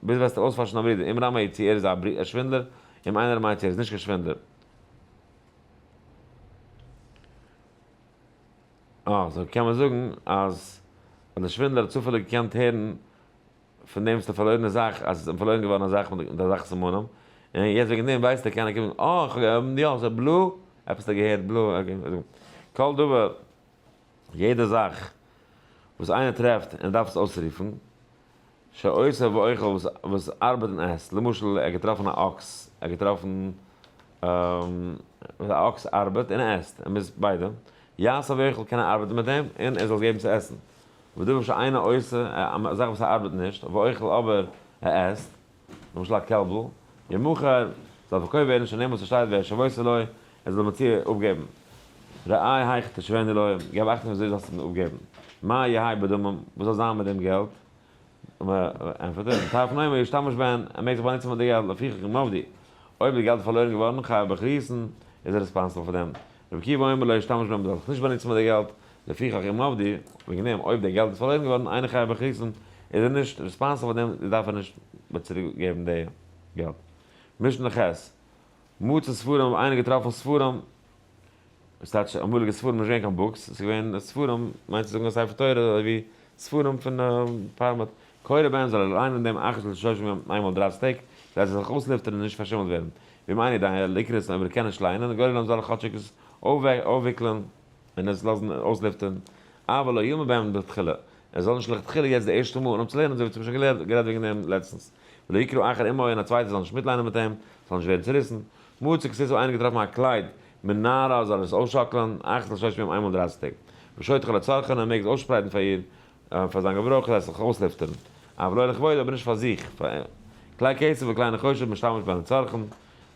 S1: ביז וועסטו אויספארשן דיין ברודער, אם רמאי צו ער איז א שווינדלער, אם אינו רמאי צו ער איז נישט קיין שווינדלער. אה, so קען מען זאגן אז דער שווינדלער האט צופעליג געקענט הערן פון דעם וואס האט פארלוירן די זאך, אז עס איז פארלוירן געווארן א זאך מיט די זאך סימנים, און יעצט וועגן דעם ווייסט ער קען ער קומען, אה, איך האב, יא, ס'איז blue, עפעס האט ער געהערט blue, okay. כל דבר, יעדע זאך וואס איינער טרעפט און ער דארף עס אויסרופן, שעושה ואוכל וואס וואס ארבעט און עסט, למשל ער האט געטראפן א אקס, ער האט געטראפן א אקס ארבעט און עסט, ער מוז ביידע, יעשה ואוכל קען ער ארבעטן מיט דעם און ער זאל עס געבן צו עסן, ודבר שאינו עושה, א זאך וואס ער ארבעט נישט, ואוכל אבער ער עסט, למשל א קעלבל, ימכר, זאל פארקויפט ווערן שנאמר ס'שטייט והשבות לו, ער זאל מציאה אפגעבן. ראה היאך תשיבנו לו, געב אכטונג וויאזוי זאלסט אים אפגעבן. מה יהא בדמים, וואס זאל זיין מיט דעם געלט? ענטפערט ער, טרף נאמר ישתמש בהן, ער מעג זיך באנוצן מיט די געלט, לפיכך אם אבדו. אויב די געלט איז פארלוירן געווארן, חייב באחריות'ן, איז ער responsible פאר דעם. רבי עקיבא אומר לא ישתמש בהן, מ'זאל זיך נישט באנוצן מיט די געלט, לפיכך אם אבדו, וועגן דעם, אויב די געלט איז פארלוירן געווארן, אינו חייב באחריות'ן, איז ער נישט responsible פאר דעם, דארף ער נישט צוריק געבן די געלט. משנה ח', מצא ספרים האב איינער געטראפן ספרים, וואס טייטש אמאליגע ספרים נישט געווען קיין books, עס איז געווען ספרים, מיינט צו זאגן א ספר תורה אזוי ווי ספרים פון פארמעט, קורא בהם זאל ער ליינען דעם אחת לשלושים יום איינמאל דרייסיג טעג, כדי עס זאל זיך אויסלופטערן און נישט פארשימלט ווערן, ואם אינו יודע לקרות אויב ער קען נישט ליינען, גורלם זאל ער כאטשיג עס אויפוויקלען און עס לאזן אויסלופטערן, אבל לא ילמד בהם בתחילה, ער זאל נישט לכתחילה יעצט די ערשטע מאל אנהויבן צו לערנען אזוי ווי מ'האט שוין גערעדט וועגן דעם לעצטנס. ולא יקרא אחר עמו און א צווייטער זאל נישט מיטליינען מיט אים, ס'זאל נישט ווערן צוריסן. מצא כסות איינער געטראפן א קלייד מנערה זאל ער עס אויסשאקלען, אחת לשלושים יום איינמאל 30 טעג. ושוטחה לצרכן ער מעג עס אויסשפרייטן פאר איר פאר זיין געברויך כדי עס זאל זיך אויסלופטערן. אבל לא לכבודו אבער נישט פאר זיך. פאר כלי כסף וכלי נחושת משתמש בהן לצרכן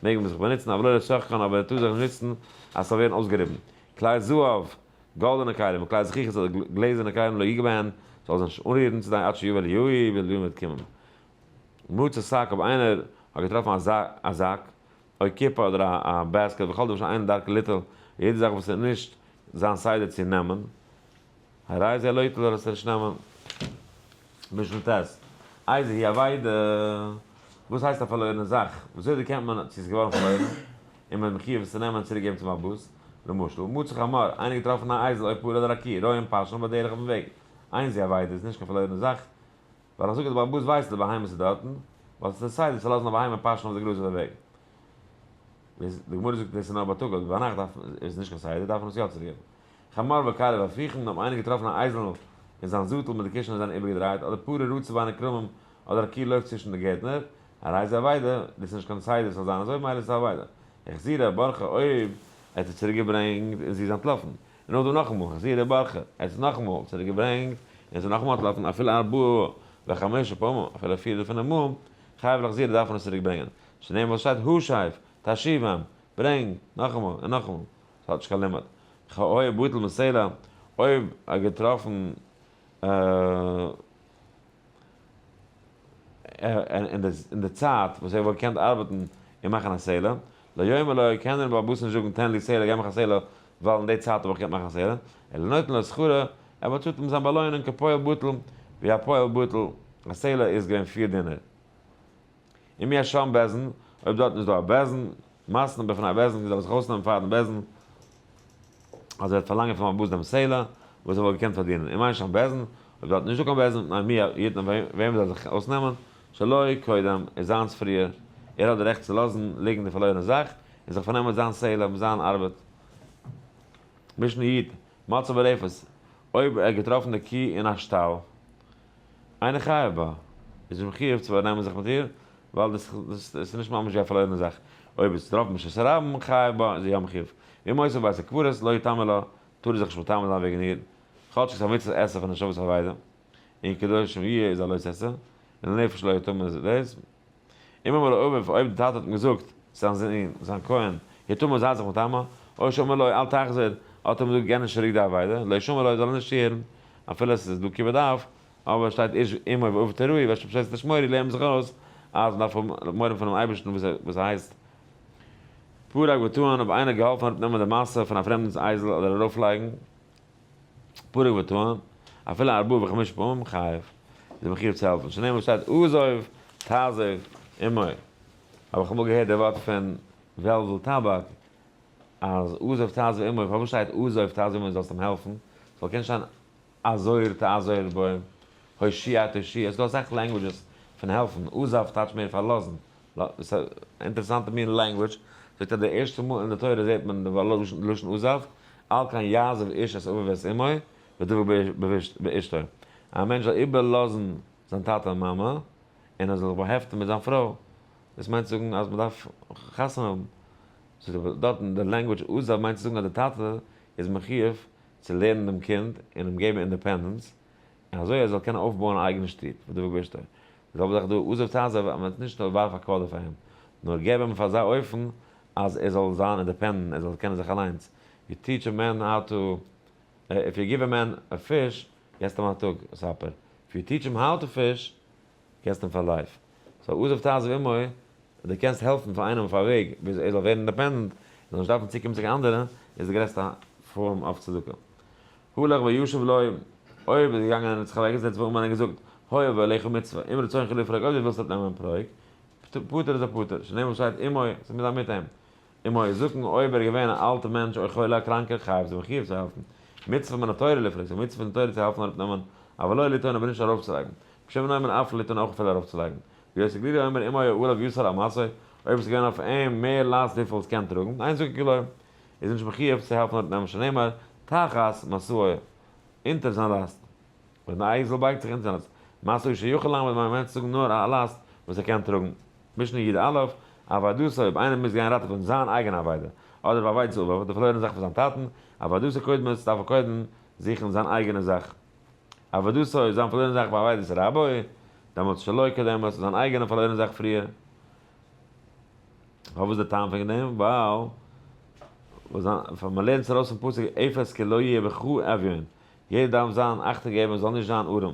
S1: מעג מען זיך באנוצן אבל לא לצרכן אבער ער טאר זיך נישט נוצן אז ס'זאל ווערן אויסגעריבן. כלי זהב, גאלדענע כלים, וכלי זכוכית אדער גלעזערנע כלים לא יגע בהן, זאל זיי נישט אנרירן צו זיי עד שיבא אליהו ביז אליהו וועט קומען. מצא שק אויב איינער האט געטראפן א זאק, או קופה אדער א basket וכל דבר שאין דרכו ליטול, יעדע זאך וואס איז נישט זיין סדר צו נעמען, הרי זה לא יטול זאל עס נישט נעמען. משנה ט', איזו היא אבידה, וואס הייסט א פארלוירענע זאך? וויאזוי דערקענט מען צו עס איז געווארן פארלוירן און מען איז מחיוב עס צו נעמען און צוריק געבן צום בעל הבית? למשל, מצא חמור, איינער געטראפן א אייזל או פרה אדער א קי, רועים פאשען בדרך אויפן וועג, אין זו אבידה איז נישט קיין פארלוירענע זאך, ווייל איך זאג אז די בעל הבית ווייסט אז די בהמות איז דארטן, ווייל עס איז די סדר צו לאזן א בהמה פאשען אויף די גראז אויף די וועג. די גמרא זאגט דאס איז נאר בייטאג אבער ביינאכט דארף איז נישט קיין סדר דארף מען עס יא צוריקגעבן. חמור וכליו הפוכין האבן איינער געטראפן א אייזל און זיין זאטל מיט די קישענע זענען איבערגעדרייט אדער פרה רצה בין הכרמים אדער א קי לויפט צווישן די גערטנער, הרי זה אבידה, דאס איז נישט קיין סדר ס'זאל זיין אזוי ממילא איז עס א אבידה. החזירה ברחה אויב ער האט עס צוריקגעברענגט און זי איז אנטלאפן. און נאכדעם נאכאמאל, החזירה ברחה, ער האט עס נאכאמאל צוריקגעברענגט און עס איז נאכאמאל אנטלאפן אפילו ארבעה וחמשה פעמים, אפילו פיר אדער פינף מאל, חייב להחזירה דארף מען עס צוריקברענגען. שנאמר וואס שטייט השב, תשיבם, ברענג, נאכאמאל און נאכאמאל. ס'האט נישט קיין לימוד. היה בטל מסלע, אויב ער האט געטראפן אין די צייט וואס ער וואלט געקענט ארבעטן און מאכן א סלע, לא יאמר לו, קען דער בעל הבית נישט זאגן תן לי סלע, געב מיך א סלע, ווייל אין די צייט האב איך געקענט מאכן א סלע, אלא נותן לו שכרו, ער באצאלט אים זיין באלוינונג כפועל בטל, ווי א פועל בטל, א סלע איז געווען פיר דינר. אם יש שם בית דין, אויב דארטן איז דא א בית דין, מתנה בפני בית דין, זאל ער זיך אויסנעמען פארן בית דין, אז ער וועט פארלאנגען פון בעל הבית דעם סלע, וואס ער וואלט געקענט פארדינען. אם אין שם בית דין, אויב דארטן איז נישטא קיין בית דין, מפני מי יתנה, וועם זאל ער זיך אויסנעמען? שלו קודם, איז זיינס פריער, ער האט די רעכט צו לאזן ליגן די פארלוירענע זאך, און זיך פארנעמען מיט זיין סלע, מיט זיין ארבעט. משנה י', מצא ברפת, אויב ער האט געטראפן די קו אין א שטאל, אינו חייב בה, איז נישט מחיוב צו פארנעמען זיך מיט איר, ווייל דאס איז נישט ממש ווי א פארלוירענע זאך, אויב איז טראפן ברשות הרבים חייב בה, איז ער יא מחיוב. ואם היתה בבית הקברות לא יטמא לה, טאר ער זיך נישט מטמא זיין וועגן איר, כאטש עס איז א מצוות עשה פון השבת אבידה, און קדושים יהיו איז א לא תעשה, און לנפש לא יטמא איז דאס. אם אמר לו אביו, אויב די טאטע האט אים געזאגט, צו זיין זון, זיין כהן, הטמא זיי זיך מטמא, או שאמר לו אל תחזיר, האט ער אים געזאגט גיי נישט צוריק די אבידה, לא ישמע לו זאל ער נישט צוהערן, אפילו עס איז דא כיבוד אב, אבער עס שטייט איש אמו ואביו תיראו ואת שבתותי תשמורו לערנט מען זיך אויס אז מען דארף האבן מורא פונעם אייבערשטן וואס ער הייסט פרק וטען אויב איינער האט געהאלפן אראפנעמען די משא פון א פרעמדנס אייזל אדער ארויפלייגן פרק וטען אפילו ארבעה וחמשה פעמים חייב איז ער מחיוב צו העלפן שנאמר שטייט עזוב תעזוב עמו האב איך אמאל געהערט די ווארט פון וועלוול טאבאק אז עזוב תעזוב עמו פארוואס שטייט עזוב תעזוב עמו זאלסט אים העלפן ס'זאל קענען שטיין עזור תעזור בו, הושיע תושיע, עס איז דא אסאך languages פון העלפן, עזב טייטש מער פארלאזן, ס'איז א אינטערעסאנטע מין language, זאגט אז די ערשטע מאל אין די תורה זעט מען די לשון עזב, על כן יעזוב איש את אביו ואת אמו ודבק באשתו, א מענטש זאל איבערלאזן זיין טאטע און מאמע, און ער זאל זיך באהעפטן מיט זיין פרוי, דאס מיינט צו זאגן אז מען דארף חתונה האבן, זאגט ער דארטן די language עזב מיינט צו זאגן אז די טאטע איז מחיוב צו לערנען דעם קינד און אים געבן independence, און אזוי ער זאל קענען אויפבויען א אייגענע שטוב, ודבק באשתו. די זעלבע זאך דא, עזוב תעזוב, אז מען וועט נישט נאר ווארף א קוואדער פאר אים, נאר געב אים אויף אזא אופן אז ער זאל זיין independent, ער זאל קענען זיך אליינס. You teach a man how to, if you give a man a fish, געסט אים א טאג supper. If you teach him how to fish, געסט אים פאר life. So עזוב תעזוב עמו, דו קענסט העלפן פאר איינעם אויף א וועג וויאזוי ער זאל ווערן independent, ער זאל נישט דארפן צוקומען צו קיין אנדערע, איז די גרעסטע form of צדקה. הלך וישב לו, אויב איז געגאנגען און האט זיך אוועקגעזעצט ואמר און געזאגט, הואיל ואליך מצוה, אם רצונך לפרוק אויב דו ווילסט אפנעמען פרוק, פטור איז ער פטור, שנאמר שטייט עמו, ס'מוז זיין מיט אים. אם היה זקן, אויב ער איז געווען א אלטע מענטש או חולה א קראנקער, חייב איז ער מחיוב צו העלפן. מצוה מן התורה לפרוק, ס'איז א מצוה פון די תורה צו העלפן אראפנעמען, אבל לא לטעון אבער נישט ארויפצולייגן. רבי שמעון אומר אף לטעון אויך אפילו ארויפצולייגן. רבי יוסי הגלילי אומר אם היה עליו יתר על משאו, אויב עס איז געווען אויף אים מער לאסט וויפיל עס קען טראגן, אין זקוק לו, איז נישט מחיוב צו העלפן אראפנעמען שנאמר, תחת משאו, אונטער זיין לאסט. ווען די אייזל בייגט זיך אונטער זיין לאסט. משאו שיכול לעמוד מיינט צו זאגן נאר א לאסט וואס ער קען טראגן. משנה י"א, אבידתו, אויב איינער מוז גיין ראטעווען זיין אייגענע אבידה, אדער ואבידת אביו, די פארלוירענע זאך פון זיין טאטן, אבידתו קודמת, דארף ער קודם זוכן זיין אייגענע זאך. אבידתו, זיין פארלוירענע זאך ואבידת רבו, דעמאלטס שלו קודמת, זיין אייגענע פארלוירענע זאך פריער. פארוואס די טעם פון דעם? ווייל מען לערנט עס ארויס פון פסוק אפס כי לא יהיה בך אביון, יעדער דארף זיין אכטונג געבן עס זאל נישט זיין ארעם.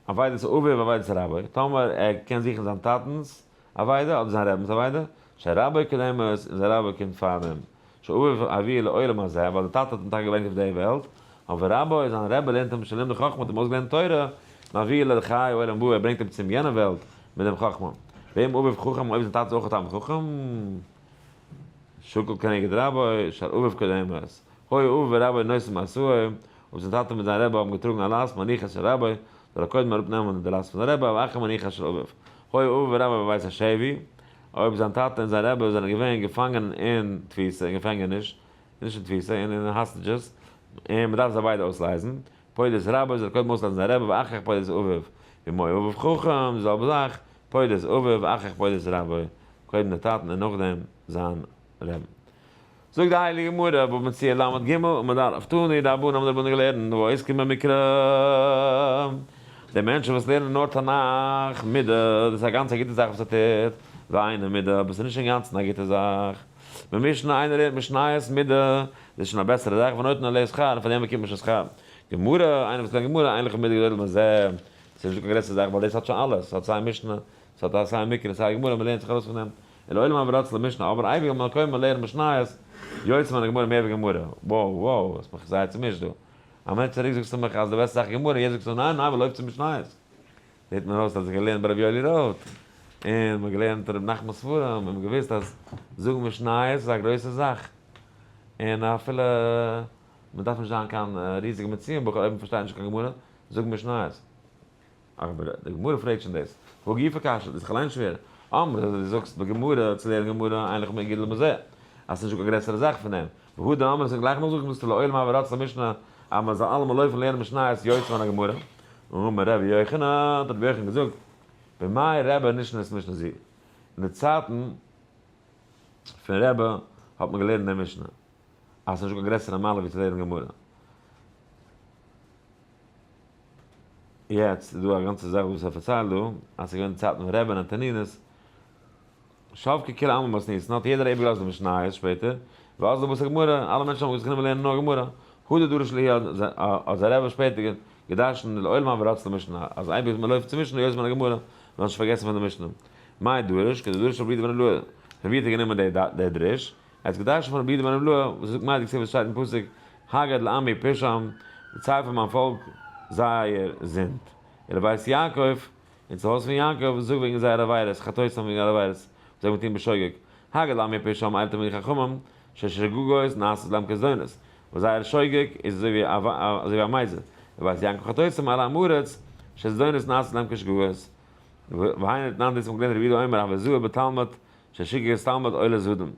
S1: אבידת אביו ואבידת רבו, טאמער ער קען זוכן זיין טאטנ'ס אבידה אדער זיין רבינ'ס אבידה, שרבו קודמת און זיין רבי קומט פאר דעם, שאביו הביאו לעולם הזה, ווייל די טאטע האט אים טאקע געברענגט אויף די וועלט, אבער רבו, זיין רבי לערנט אים שלימדו חכמה האט אים אויסגעלערנט תורה, מביאו לחיי עולם הבא, ער ברענגט אים צום יענע וועלט מיט דעם חכמה. ואם אביו חכם, אויב זיין טאטע איז אויך א תלמיד חכם, שקול כנגד רבו, של אביו קודמת. היה אביו ורבו נושאים משאו, אויב זיין טאטע מיט זיין רבי האבן געטראגן א לאסט, מניח של רבו, זאל ער קודם אראפנעמען די לאסט פון זיין רבי, ואחר מניח של אביו. היה אביו ורבו בבית השבי, אויב זיין טאטע און זיין רבי זענען געווען געפאנגען אין תפיסה, אין געפענגעניש, נישט אין תפיסה, אין hostages, און מען דארף זיי ביידע אויסלייזן, פודה את רבו, זאל ער קודם אויסלייזן זיין רבי, ואחר כך פודה את אביו. ואם היה אביו חכם, די זעלבע זאך, פודה את אביו, ואחר כך פודה את רבו, קודם די טאטן און נאכדעם זיין רבי'ן. זאגט די הייליגע גמרא, בבא מציעא ל' ג', עמוד א', תנו רבנן האבן די רבנן געלערנט, העוסקים במקרא, די מענטשן וואס לערנען נאר תנך, מידה, דאס איז א גאנץ א גוטע זאך וואס ער טוט, ואינה מידה, אבער עס איז נישט אינגאנצן א גוטע זאך. במשנה, איינער לערנט משניות, מידה, דאס איז שוין א בעסערע זאך, ונותן עליה שכר, און פאר דעם באקומט מען שוין שכר. גמרא, איינער וואס לערנט גמרא, אין לך מידה גדולה מזה, עס איז נישטא קיין גרעסערע זאך, ווייל דאס האט שוין אלעס, עס האט סיי משנה, עס האט סיי מקרא, סיי גמרא, מען לערנט זיך ארויס פון דעם. ולעולם הוי רץ למשנה, אבער אייביג האט מען קוים לערנען משניות, יוצא מן הגמרא מער ווי גמרא. wow wow, האסט מיך זייער צומישט דא. א מינוט צוריק זאגסטו מיך אז די בעסטע זאך איז גמרא, יעצט זאגסטו ניין ניין מ'לויפט צו משניות. זעט מיר אויס אז איך געלערנט ביי רבי יואלי ראטה, און מ'האט געלערנט רבי נחמנ'ס ספרים, און מ'האט געוואוסט אז זאגן משניות איז א גרויסע זאך, און אפילו מ'דארף נישט זיין קיין ריזיגע מציון בחור אויב מ'פארשטייט נישט קיין גמרא, זאג משניות. אבער די גמרא פרעגט שוין דאס. הא גופא קשיא, דאס איז אליין שווער. אמרת אז דו זאגסט בגמרא צו לערנען גמרא אין לך מידה גדולה מזה, אז ס'נישט דא קיין גרעסערע זאך פון דעם. והא דאמרת און גלייך נאכזאגן מוזטו לעולם הוי רץ למשנה אז מען זאל אלעמאל לויפן לערנען משניות יוצא מן הגמרא. אמר ר' יוחנן, האט רבי יוחנן געזאגט, בימי רבי נשנית משנה זו, אין די צייטן פון רבי האט מען געלערנט די משנה, אז ס'נישט דא קיין גרעסערע מעלה ווי צו לערנען גמרא. יעצט איז דא א גאנצע זאך וואס ער פארציילט דא, אז ס'איז געווען די צייטן פון רבי'ן אנטונינוס, שבקה כולי עלמא מתניתין, האט יעדער איבערגעלאזט די משניות שפעטער, ואזלו בתר גמרא, אלע מענטשן האבן זיך גענומען לערנען נאר גמרא, הדר דרש להו האט זיי רבי שפעטער געדרשנט לעולם הוי רץ למשנה, אז אייביג אז מ'לויפט צו משנה יוצא מן הגמרא, מ'זאל נישט פארגעסן פון די משנה. מאי דרש, כדדרש רבי יהודה בן אלעא, פון ווי האט ער גענומען די דרש? ער האט געדרשנט פון רבי יהודה בן אלעא וואס זאגט מאי דכתיב וואס שטייט אין פסוק הגד לעמי פשעם, דערצייל פאר מיין פאלק זייער זינד, ולבית יעקב, און צו הויז פון יעקב, זאג וועגן זייערע עבירות, חטאותם וועגן זייערע עבירות, וואס זיי האבן געטון בשוגג, הגד לעמי פשעם אלו תלמידי חכמים, ששגגות נעשות להם כזדונות, וואס זייער שוגג איז אזוי ווי א מזיד, ולבית יעקב חטאותם אלו עמי הארץ, שזדונות נעשות להם כשגגות, והיינו דתנן דאס האט מען געלערנט רבי יהודה אומר הוי זהיר בתלמיד ששגגת תלמיד עולה זדון.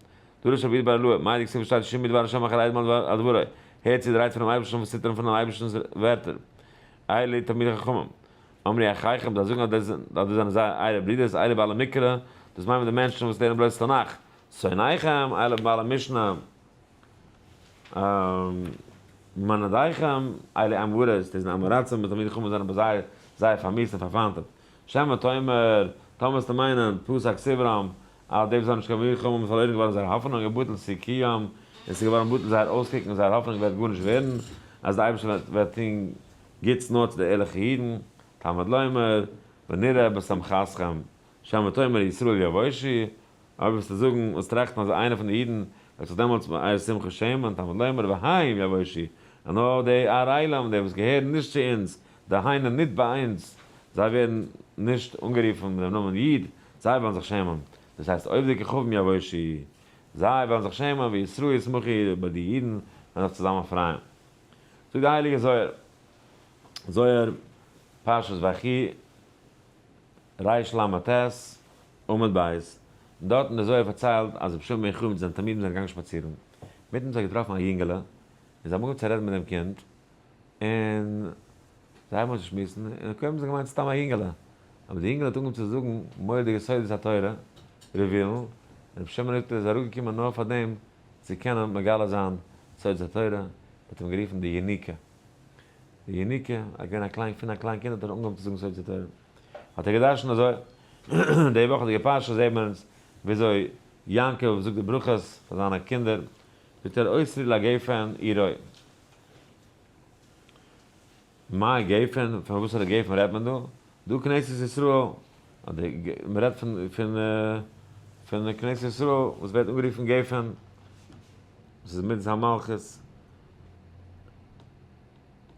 S1: דרש רבי יהודה בר אלעאי, מאי דכתיב שטייט שמעו דבר השם החרדים על דברו, הערט צו די רייד פונעם אייבערשטן וואס ציטערן פונעם אייבערשטנ'ס ווערטער. אלו תלמידי חכמים. אמרו אחיכם, זיי זאגן אז דאס זענען זיי אייערע ברידערס, אלו בעלי מקרא, דאס מיינט מען די מענטשן וואס לערנען בלויז תנך. שונאיכם, אלו בעלי משנה. מנדיכם, אלו עם הארץ, דאס זענען עם הארצים וואס תלמידי חכמים זענען ביי זיי זייער פארמיאוסט און פארפיינטעט. שמא תאמר, טאמער וועסטו מיינען, פסק סברם, אז די וואס זענען נישט קיין תלמידי חכמים איז פארלוירן געווארן זייער האפענונג ובטל סיכוים, און ס'איז געווארן בטל זייער אויסקוק און זייער האפענונג וועט גארנישט ווערן, אז דער אייבערשטער וועט טון גוטס נאר צו די ערליכע אידן, תלמוד לומר, ונראה בשמחתכם, שמא תאמר ישראל יבושו, אויב וועסטו זאגן, וועסט טראכטן אז איינער פון די אידן וועט זיך דעמאלטס בעת שמחה שעמען, תלמוד לומר והם יבושו, און נאר די ערלים, די וואס געהערן נישט צו אונז, דהיינו ניט ביי אונז, זיי ווערן נישט אנגערופן מיט דעם נאמען איד, זיי וועלן זיך שעמען, דאס הייסט עובדי כוכבים יבושו, זיי וועלן זיך שעמען, וישראל ישמחו, אבער די אידן וועלן זיך צוזאמען פרייען. זאגט דער הייליגער זוהר, זוהר, פרשת ויחי, רל"ט, עמוד ב', און דארטן דער זוהר פארציילט אז רבי שמעון בן יוחאי מיט זיינע תלמידים זענען געגאנגען שפאצירן, מיטן זיי געטראפן א יונגעלע, און זיי האבן אנגעהויבן צו רעדן מיט דעם קינד, און זיי הייבן אן צו שמועסן, און קודם האבן זיי געמיינט סתם א יונגעלע, אבער די יונגעלע האט אנגעהויבן צו זאגן מורא'דיגע סודות התורה. reveal ן, און רבי שמעון זאגט ער איז אראפגעקומען נאר פאר דעם צו קענען מגלה זיין סודות התורה, מען האט אים גערופן די ינוקא. די ינוקא, ער איז געווען א קליין, פון א קליין קינד האט ער אנגעהויבן צו זאגן סודות התורה. האט ער געדרשנט אזוי, די וואכעדיגע פרשה זעט מען אונז וויאזוי יעקב זאגט די ברכות פאר זיינע קינדער, זאגט ער אוסרי לגפן עירוי. מאי גפן? פון וואסערע גפן רעדט מען דא? דא כנסת ישראל, מען רעדט פון פון פון כנסת ישראל וואס ווערט אנגערופן גפן, וואס איז מידת המלכות.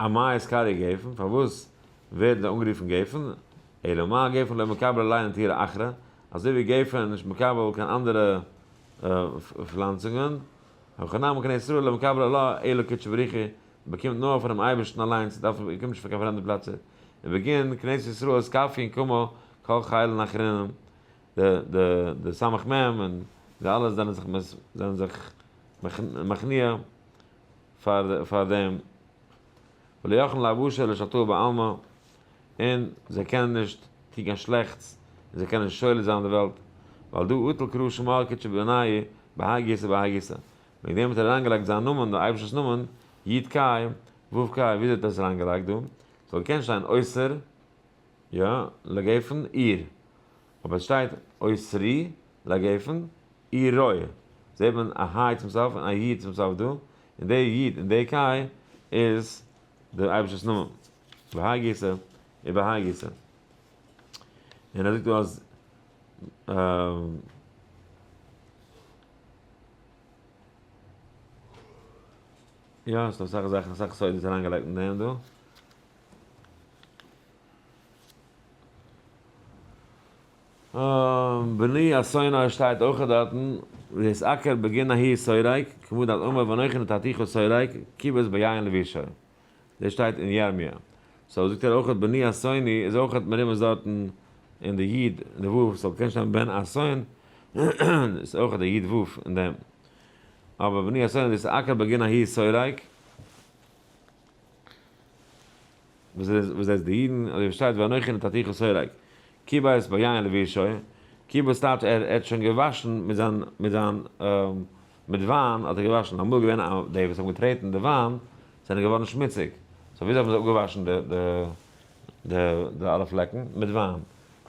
S1: אמאי איז קריה גפן? פארוואס ווערט זיי אנגערופן גפן? אלא מה גפן לא מקבל עלי' נטירה אחרא, אזוי ווי גפן איז נישט מקבל קיין אנדערע פלאנצונגען, הכא נמי כנסת ישראל לא מקבל עלה אלא קודשא בריך הוא, באקומט נאר פונעם אייבערשטן אליינס, דארף קומט נישט פון קיין פרעמדע פלעצער, און בגין כנסת ישראל איז כפי און כמו כל חילין אחרינין, די די די סמך מם און די אלע זענען זיך זענען זיך מכניע פאר פאר דעם, ולא יכלין לאבושא לשלטאה בעלמא, און זיי קענען נישט טון קיין שלעכטס, און זיי קענען נישט שולט זיין די וועלט, ווייל דא אטל קרא שמא קודשא בני' בהאי גיסא בהאי גיסא, וועגן דעם האט ער אריינגעלייגט זיין נאמען, דער אייבערשטער'ס נאמען, י ק ו ק, וויאזוי האט ער עס אריינגעלייגט דא? ס'זאל געקענט שטיין אוסר, יא, לגפן, עיר. אבער עס שטייט אוסרי לגפן, עירוי. זעט מען א היי צום סוף און א י צום סוף דא, און די י און די קיי איז דער אייבערשטער'ס נאמען. בהאי גיסא ובהאי גיסא. און ער זאגט דא אז. יא, ס'דא אסאך זאכן, אסאך סודות אריינגעלייגט אין דעם דא. בני אסונו שטייט אויך דארטן, ויתעקר בגין ההיא שורק, כמו דאת אמר ואנכי נתתיך שורק, כיבס ביין לבישו. דאס שטייט אין ירמיה. so זאגט ער אויך בני אסוני איז אויך מרומז דארטן אין די יוד און די וואו, ס'זאל קענען שטיין בן אסון, איז אויך די יוד וואו אין דעם. אבער בני אסוני דאס איז עקר בגין ההיא שורק. וואס איז וואס הייסט די אידן, אזוי ווי שטייט ואנכי נתתיך שורק. כיבס ביין לבישו, כיבס טייטש ער האט שוין געוואשן מיט זיין מיט זיין מיט וויין האט ער געוואשן, אמאל געווען א די וואס האבן געטרעטן די וויין זענען געווארן שמוציג, so וויאזוי האבן זיי אפגעוואשן די די די די אלע פלעקן? מיט וויין, זיי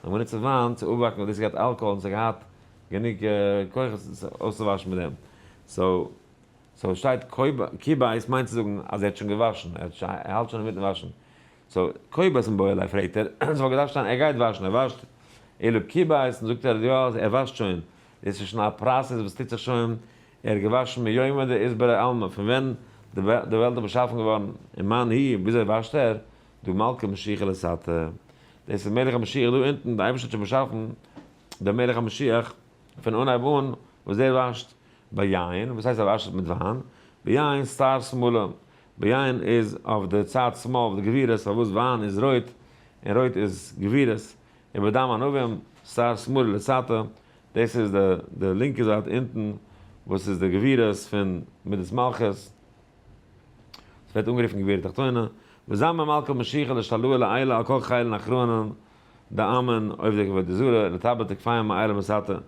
S1: האבן גענוצט וויין צו אפוואקן ווייל דאס האט געהאט אלקאהאל און ס'האט געהאט גענוג כוחות עס אויסצואוואשן מיט דעם, so so שטייט כיבס מיינט צו זאגן אז ער האט שוין געוואשן, ער האט שוין ער האלט שוין אינמיטן וואשן, so כובס מיבעי ליה פרעגט ער, ס'וואלט געדארפט שטיין ער גייט וואשן, ער וואשט, אלא כיבס, זאגט ער יא ער וואשט שוין, דאס איז שוין א process וואס טוט זיך שוין, ער האט געוואשן מיומא דאתברא עלמא, פון ווען די וועלט איז באשאפן געווארן, און מאן הוא, וויאזוי וואשט ער? דא מלכא משיחא לתתא, דאס איז מלך המשיח דא אונטן, די אייבערשטער האט שוין באשאפן דעם מלך המשיח פון אנהייב אן, וואס דער וואשט ביין, וואס הייסט ער וואשט מיט וויין? ביין סטאר שמאלה, ביין איז אויף די צד שמאל אויף די גבירות, פארוואס וויין איז רויט און רויט איז גבירות, און בדם ענבים סטאר שמאלה לסטה, דאס איז די די לינקע זייט אונטן וואס איז די גבירות פון מידת מלכות, עס ווערט אנגערופן גבירה תחתונה, וזמר מלכה משיחא לשתלוה לעילה על כל חילין אחרונין דאמן עובדי עבודה זרה לטבע תקפיהם מעילה מסתה, דער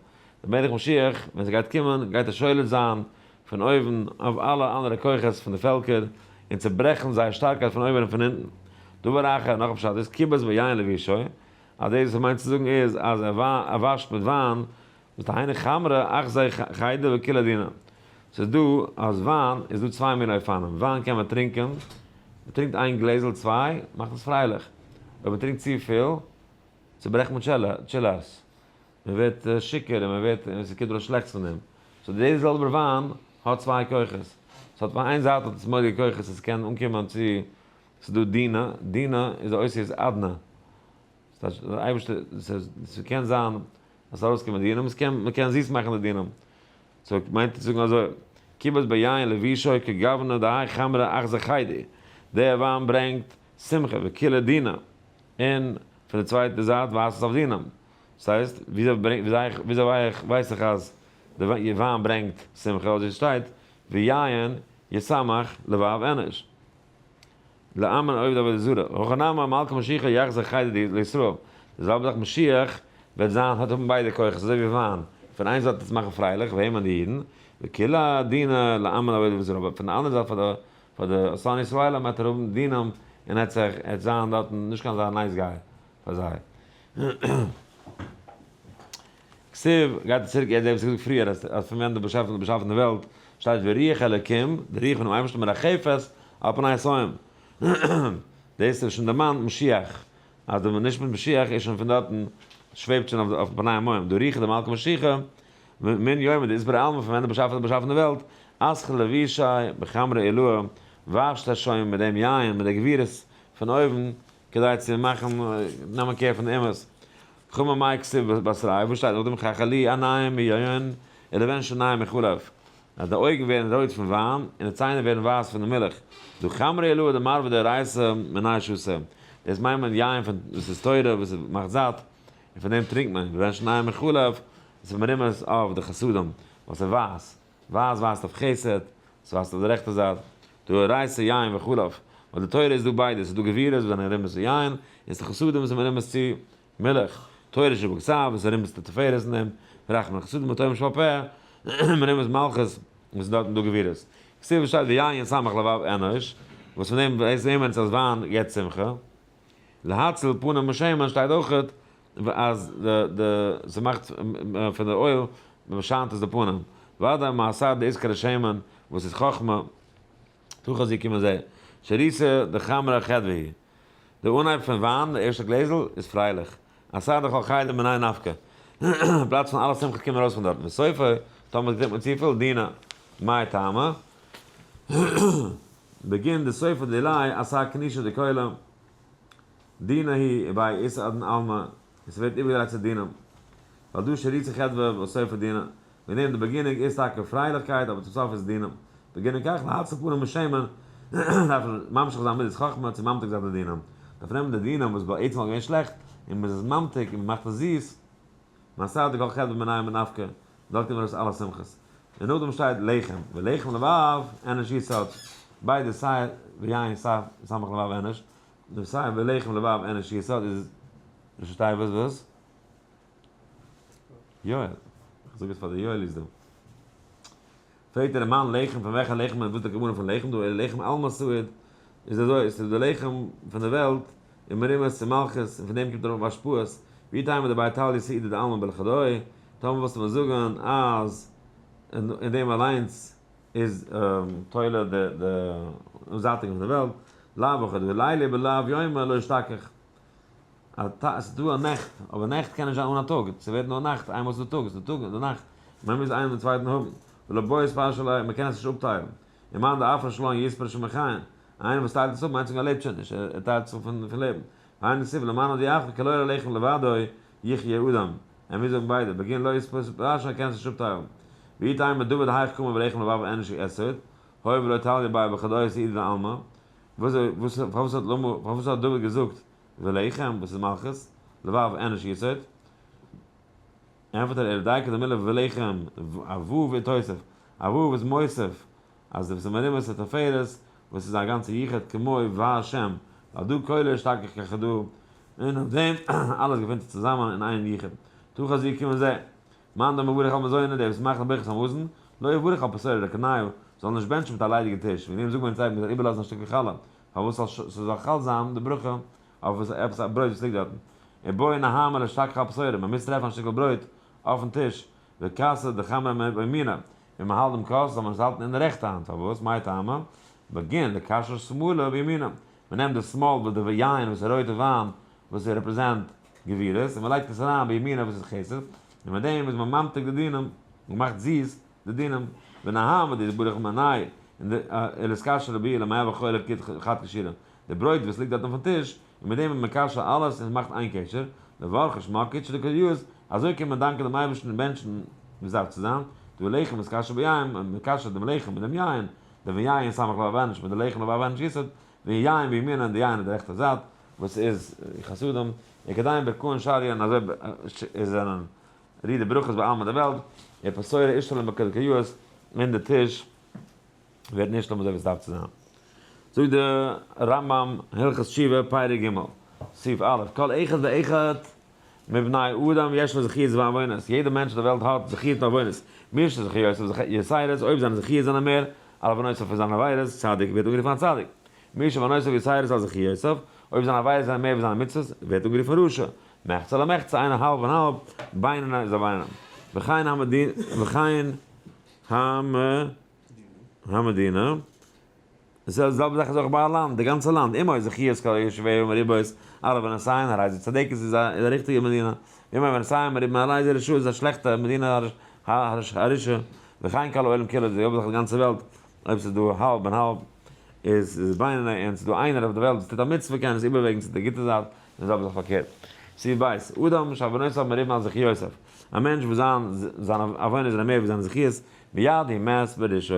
S1: מלך משיח ווען ס'גייט קומען גייט ער שולט זיין פון אויבן אויף אלע אנדערע כוחות פון די פעלקער און צוברעכן זייער שטארקייט פון אויבן און פון אונטן. דבר אחר, נאך א פשט איז כיבס ביין לבישו, אז דאס וואס ער מיינט צו זאגן איז אז ער וואשט מיט וויין, וואס דהיינו חמרא אחזי חידא וכולא דינא. ס'איז דא אז וויין איז דא צוויי מיני אופנים, וויין קען מען טרינקען, מען טרינקט איין גלעזל צוויי מאכט עס פרייליך, אויב מען טרינקט צופיל צוברעכט מען טשילארס, מען ווערט שיכור און מען ווערט און ס'קומט ארויס שלעכטס פון דעם. so דער זעלבער וויין האט צוויי כוחות. ס'האט פון איין זייט האט עס מורא'דיגע כוחות עס קען אנקומען צו ס'איז דא דינא, דינא איז די אותיות אדנא. ס'טייטש דער אייבערשטער ס'קען זיין אז ס'זאל ארויסקומען דינים, ס'קען מ'קען זיס מאכן די דינים. so מיינט צו זאגן אזוי, כיבס ביין לבישו כגוונא דהאי חמרא אחזי חידי. דער וויין ברענגט שמחה וכולא דינא. און פון די צווייטע זייט ווייזט עס אויף דינים. ס'הייסט, וויאזוי ווייס איך אז די וויין ברענגט שמחה? אזוי שטייט, ויין ישמח לבב אנוש. לאמן עובד עבודה זרה. הכא נמי מלכא משיחא יחזיר חידא לישראל. די זעלבע זאך משיח וועט זיין האט האבן ביידע כוחות אזוי ווי וויין. פון איין זייט עס מאכן פרייליך וועמען? די אידן, וכולה דינא לעמין עבודה וזרה, אבער פון די אנדערע זייט פאר די שונאי ישראלים וועט ער האבן דינים און ער וועט זיין דארטן נישט קיין אזא nice guy פאר זיי. כתיב, גייט ער צוריק ער האט געזאגט פריער אז פון ווען די באשעפער האט באשאפן די וועלט שטייט ורוח אלקים, די רוח פונעם אייבערשטן מרחפת על פני המים. דאס איז שוין דערמאנט משיח, אז די נשמת משיח איז שוין פון דארטן שוועבט שוין אויף פני המים, דא רוחא דמלכא משיחא, מן יומא דאתברא עלמא פון ווען די באשאפער האט באשאפן די וועלט, אתחיל לבושיה בחמרא עילאה, וואשט ער שוין מיט דעם יין, מיט די גבורות פון אויבן, כדי צו מאכן, נעמען care פון די אומות. חמא מאי כתיב בתריה, וואס שטייט נאכדעם כחלי עינים מיין ולבן שנים מחלב, אז די אויגן ווערן רויט פון וויין, און די ציינער ווערן ווייס פון די מילך, דהא חמרא עילאה דמרוה דאורייתא מיניה שתי, דאס מיינט מען יין פון וואס איז תורה וואס מאכט זאט, און פון דעם טרינקט מען, ולבן שנים מחלב, דאס איז מרומז אויף די חסדים, ווייל ס'איז ווייס, ווייס ווייזט אויף חסד, ס'ווייזט אויף די רעכטע זייט, דהא אורייתא יין וחלב, ווייל די תורה איז דא ביידע, ס'איז דא גבורות וואס זענען רומז צו יין, און ס'איז חסדים וואס זענען מרומז צו מילך, תורה שבכתב וואס איז רומז צו תפארת אין דעם, רחמים חסדים ותורה שבעל פה, מרומז מלכות וואס איז דארטן דא גבורות. כתיב וואס שטייט ויין ישמח לבב אנוש, וואס פון דעם ווייסט מען אז וויין געבט שמחה. להציל פנים משמן שטייט אויכעט אז די די ס'מאכט פון די oil שיינט עס די פנים. ודאי מעשר דאיתקרי שמן וואס איז חכמה תא חזי קומען זע שריסה דחמרא חדוה היא. די אנהייב פון וויין, די ערשטע גלעזל, איז פרייליך. אתר דכל חידא מיניה נפקא. פלאץ פון אלע שמחות קומען ארויס פון דארטן. וסופו, טאמער טרינקט מען צופיל, דינא. מאי טעמא? בגין דסופא דיליה אתר כנישא דכולא דינא הוא וביה אתעדן עלמא, און ס'ווערט איבערגעדרייט צו דינים. ווייל דא שריסה חדוה וסופו דינא. וועגן דעם די beginning איז טאקע פרייליכקייט אבער צום סוף איז דינים. בגין כך להציל פנים משמן דארף מען ממשיך זיין מידת חכמה צו ממתיק זיין די דינים. דארף נעמען די דינים וואס בעצם וואלט געווען שלעכט און מען איז עס ממתיק און מען מאכט עס זיס. מעשה דכל חדוה מיניה מנפקא, דארט קומען ארויס אלע שמחות. און נאכדעם שטייט לחם, ולחם לבב אנוש יסעד, ביידע סיי ויין סיי סמך לבב אנוש, און סיי ולחם לבב אנוש יסעד איז ראשי תיבות וואס? יואל, איך זאג עס פאר די יואלי'ס דא. פרעגט ער מאן לחם פון וועלכע לחם און וואס איז די כוונה פון לחם דא, אלא לחם עלמא סעיד, איז אזוי, עס איז די לחם פון די וועלט, און מרומז צו מלכות, און פון דעם קומט אראפ השפעות, ואי תימא דבי תליא סעודה דעלמא בלחודוהי, טאמער ווילסטו מיר זאגן אז אין דעם אליינס איז תולה די אנזייטיגונג פון די וועלט, לאו הכי דהא ליליא בלאו יומא לא אשתכח. ס'איז דא א נעכט, אבער נעכט קען נישט זיין אן א טאג, ס'ווערט נאר נאכט איינמאל ס'איז דא טאג, ס'איז דא טאג און דא נאכט, מען מוז איינעם דעם צווייטן האבן, ולא בעי איתפרשא ליה, מען קען עס נישט אפטיילן, ומאן דאפריש לן יתפרש מחיים, איינער וואס טיילט עס אפ מיינט זיך ער לעבט שוין נישט, ער טיילט זיך פון לעבן, והיינו דכתיב למען הודיעך כי לא על הלחם לבדו יחיה אדם, ער מוז האבן ביידע, בגין לא יתפרש ער קען עס נישט אפטיילן, ואי תימא דוד היאך קאמר ולחם לבב אנוש יסעוד, הואיל ולא תליא ביה בחדוהי סעודה דעלמא, פארוואס האט דוד געזאגט ולחם, וואס איז מלכות, לבב אנוש יסעוד? ענטפערט ער, אלא דייקא די מילה ולחם, א ו' איתוסף, א ו' איז מוסיף, אז דאס איז מרומז צו תפארת, וואס איז א גאנצע יחוד כמו והשם, ווייל דא כולא אשתכח כחדא, און אויף דעם אלעס געפינט זיך צוזאמען אין איין יחוד. תא חזי קום און זע. מאן דמברך על מזונא, דער וואס מאכט א ברכת המזון, לא יברך על פתורא רקניו, זאל נישט בענטשן מיט א ליידיגע טיש, וועגן דעם זאגט מען אונז אייביג מען זאל איבערלאזן א שטיקל חלה, פארוואס זאל ס'זאל חל זיין די ברכה אויף עפעס א ברויט וואס ליגט דארטן, ובעי נהמא לאשתכחא על פתורא, מען מוז טרעפן א שטיקל ברויט אויפן טיש, וכסא דחמרא בימינא, ווען מען האלט דעם כוס זאל מען עס האלטן אין די רעכטע האנט, פארוואס? מאי טעמא? בגין דקשר שמאלא בימינא, מען נעמט די שמאל וואס די יין וואס איז רויטע וויין וואס איז represent גבורות און מען לייגט עס אריין בימינא וואס איז חסד, און מיט דעם איז מען ממתיק די דינים, מען מאכט זיס די דינים, ונהמא דאתבריך מיניה, און די ולאתקשרא בהו למהוי כולא חד קשירא, די ברויט וואס ליגט דארט אויפן טיש, און מיט דעם איז מען מקשר אלעס און עס מאכט איין קשר, לברכא שמה קודשא דקדיוס, אזוי קען מען דאנקען דעם אייבערשטן און בענטשן ווי עס דארף צו זיין, דהא לחם אתקשר ביין, מען מקשר'ט דעם לחם מיט דעם יין, דער ויין ישמח לבב אנוש מיט די לחם לבב אנוש יסעד, ויין בימינא און די יין אויף די רעכטע זייט, וואס איז חסדים, וכדין ברכאן שריין אזוי איז זענען רי די ברכות ביי אלעמען אין די וועלט, ופתורא אשתלם בקדקדיוס, און די טיש ווערט נשלם אזוי ווי עס דארף צו זיין. זאגט די רמב ם, הלכות תשובה, פרק ג', סעיף א', כל אחד ואחד. מבני אדם יש לו זכיות ועוונות, יעדער מענטש אויף דער וועלט האט זכיות און עוונות, מי שזכיותיו יתירות, אויב זיינע זכיות זענען מער, על עוונותיו פון זיינע עבירות, צדיק ווערט אנגערופן א צדיק. מי שעוונותיו יתירות על זכיותיו, אויב זיינע עבירות זענען מער ווי זיינע מצוות, ווערט אנגערופן רשע. מחצה למחצה, איינער האלב און האלב, בינוני איז א בינוני. וכן המדינה, וכן המדינה, די זעלבע זאך איז אויך ביי א לאנד, די גאנצע לאנד, אם היו זכיות כל יושביה מרובות על עוונותיהן הרי זו צדקת איז א ריכטיגע מדינה, ואם עוונותיהן מרובים הרי זו רשעה איז א שלעכטע מדינה הרשעה, וכן כל העולם כולו, די זעלבע זאך די גאנצע וועלט, אויב ס'איז דא האלב און האלב איז עס בינוני, און ס'איז דא איינער אויף די וועלט וואס טוט א מצוה קען עס איבערוועגן צו די גוטע זייט, און די זעלבע זאך פארקערט. סעיף ב', אדם שעוונותיו מרובים על זכיותיו, א מענטש וואס זיין עוונות זענען מער ווי זיינע זכיות, מיד הוא מת ברשעו,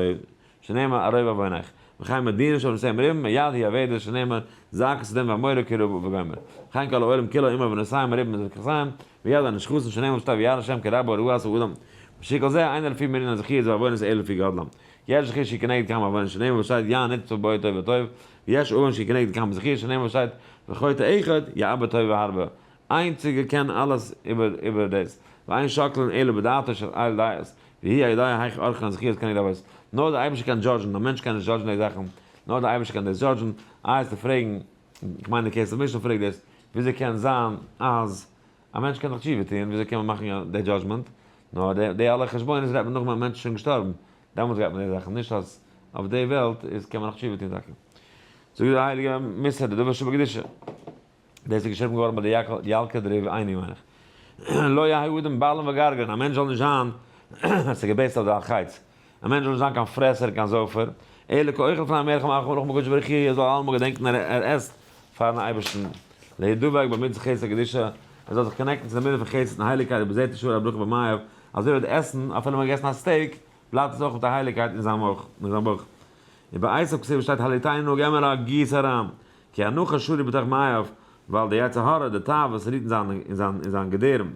S1: שנאמר ערוב עוונך, וכן מדינה שעוונותיה מרובים, מיד היא אובדת, שנאמר זעקת סדום ועמורה כי רבה וגומר, וכן כל העולם כולו אם עוונותיהם מרובים מזכיותיהם, מיד הן נשחתין, שנאמר שתי' וירא השם כי רבה רעת האדם, משיקול זה אינו לפי מנין הזכיות והעוונות אלא לפי גודלם. יש זכות שהיא כנגד כמה עוונות שנאמר ושתי' יען נצפה בו טוב וטוב, ויש עוון שהיא כנגד כמה זכיות שנאמר ושתי' וחוטא אחד יאבד טוב והרבה. איינציגער קען אלעס איבער דאס, ואין שוקלין אלא בדעתו של אל דעות, והוא היודע היאך אורכן הזכיות כנגד העוונות. נאר דער אייבערשטער קען דזשאדזשן, א מענטש קען נישט דזשאדזשן די זאכן, נאר דער אייבערשטער קען דאס דזשאדזשן, איי וועסטו פרעגן, כ'מיין די כסף משנה פרעגט דאס, וויאזוי קען זיין אז א מענטש קען דאך תשובה טון, וויאזוי קען מען מאכן די judgment, נאר די אלע חשבונות רעדט מען נאך ווען א מענטש איז שוין געשטארבן, דעמאלטס גייט מען די זאכן, נישט אז אויף די וועלט איז קען מען נאך תשובה טון טאקע. זאגט דער הייליגער מוסר די דבר שבקדושה. דאס איז געשריבן געווארן ביי די ילקוט ריב עיני מיין איך. לא יהא אדם בלען וגרגרן, א מענטש זאל נישט זיין, עס איז געבעיסט אויף די החץ, א מענטש זאל נישט זיין קיין פרעסער קיין זויפער, אלא כאוכל לפני המלך המלכים מלכים הקדוש ברוך הוא, ער זאל אלעמאל געדענקן ער עסט פארן אייבערשטן, להידבק במצות חסד קדושה, ער זאל זיך connect ן צו די מידה פון חסד און הייליגקייט ובזה תשרה הברכה במעיו, אזוי וועט עסן, אפילו מען האט געגעסן א steak, בלייבט עס אויך מיט א הייליגקייט אין זיין בויך. ובעשו כתיב שטייט הלעיטהו נא גמר א גיס אריין, כי הנחש שרוי בתוך מעיו, ווייל די יצר הרע, די תאוות, רוט אין זיין אין זיין אין זיין געדערעם.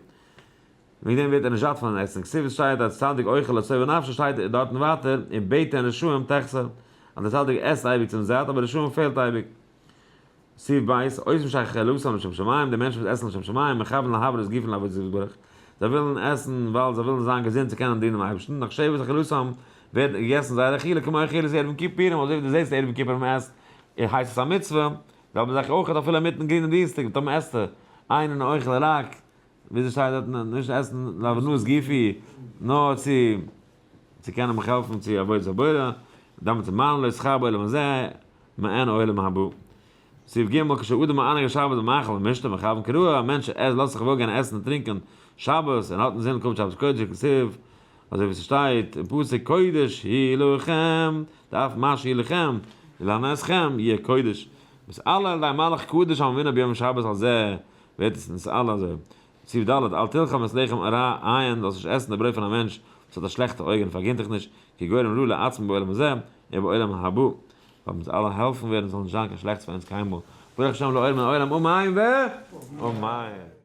S1: וועגן דעם ווערט ער נישט זאט פון עסן. כתיב שטייט אז צדיק אוכל לשובע נפשו שטייט דארטן ווייטער, ובטן רשעים תחסר, אז דער צדיק עסט אייביג צום זאט, אבער רשעים פעלט אייביג. סעיף ב', עושים שאכילתם לשם שמים, די מענטשן וואס עסן לשם שמים, מכוון להבריא גופן לעבודת יתברך, זיי ווילן עסן ווייל זיי ווילן זיין געזונט צו קענען דינען דעם אייבערשטן, נחשבת אכילתם, ווערט געגעסן זייער אכילה כמו אכילת ערב יום כיפורים, אזוי ווי דו זעסט ערב יום כיפור מען עסט, הייסט עס א מצוה, זעלבע זאך אויך אפילו אינמיטן גרינעם דינסטאג, טאמער עסטו איין און אוכל רק, וויאזוי שטייט דארט, נישט עסן להבנות גופי, נאר צו צו קענען מיך העלפן צו עבודת הבורא, דאמאלטס איז מעלין לו שכר בעולם הזה, מעין עולם הבא. סעיף ג' כשאדם מענג השבת במאכל ומשתה מכוון כראוי, א מענטש עס לאזט זיך וואוילגיין עסן און טרינקען שבת און האט אינזין כבוד שבת קודש כתיב, אזוי ווי ס'שטייט אין פסוק קודש היא לכם, דארף מה שהיא לכם ולהנאתכם יהיה קודש, מתעלה על ידי מלאך קדוש הממונה ביום שבת על זה, ווערט עס נתעלה אזוי. סעיף ד' אל תלחם את לחם רע עין, זאלסט נישט עסן די ברויט פון א מענטש וואס האט א שלעכטע אויג און פארגינט דיך נישט, כי גורם רע לעצמו בעולם הזה ובעולם הבא. זאל אונז אלע העלפן ווערן ס'זאל נישט זיין קיין שלעכטס פאר אונז קיינמאל, ברוך השם לעולם לעולם אמן ואמן.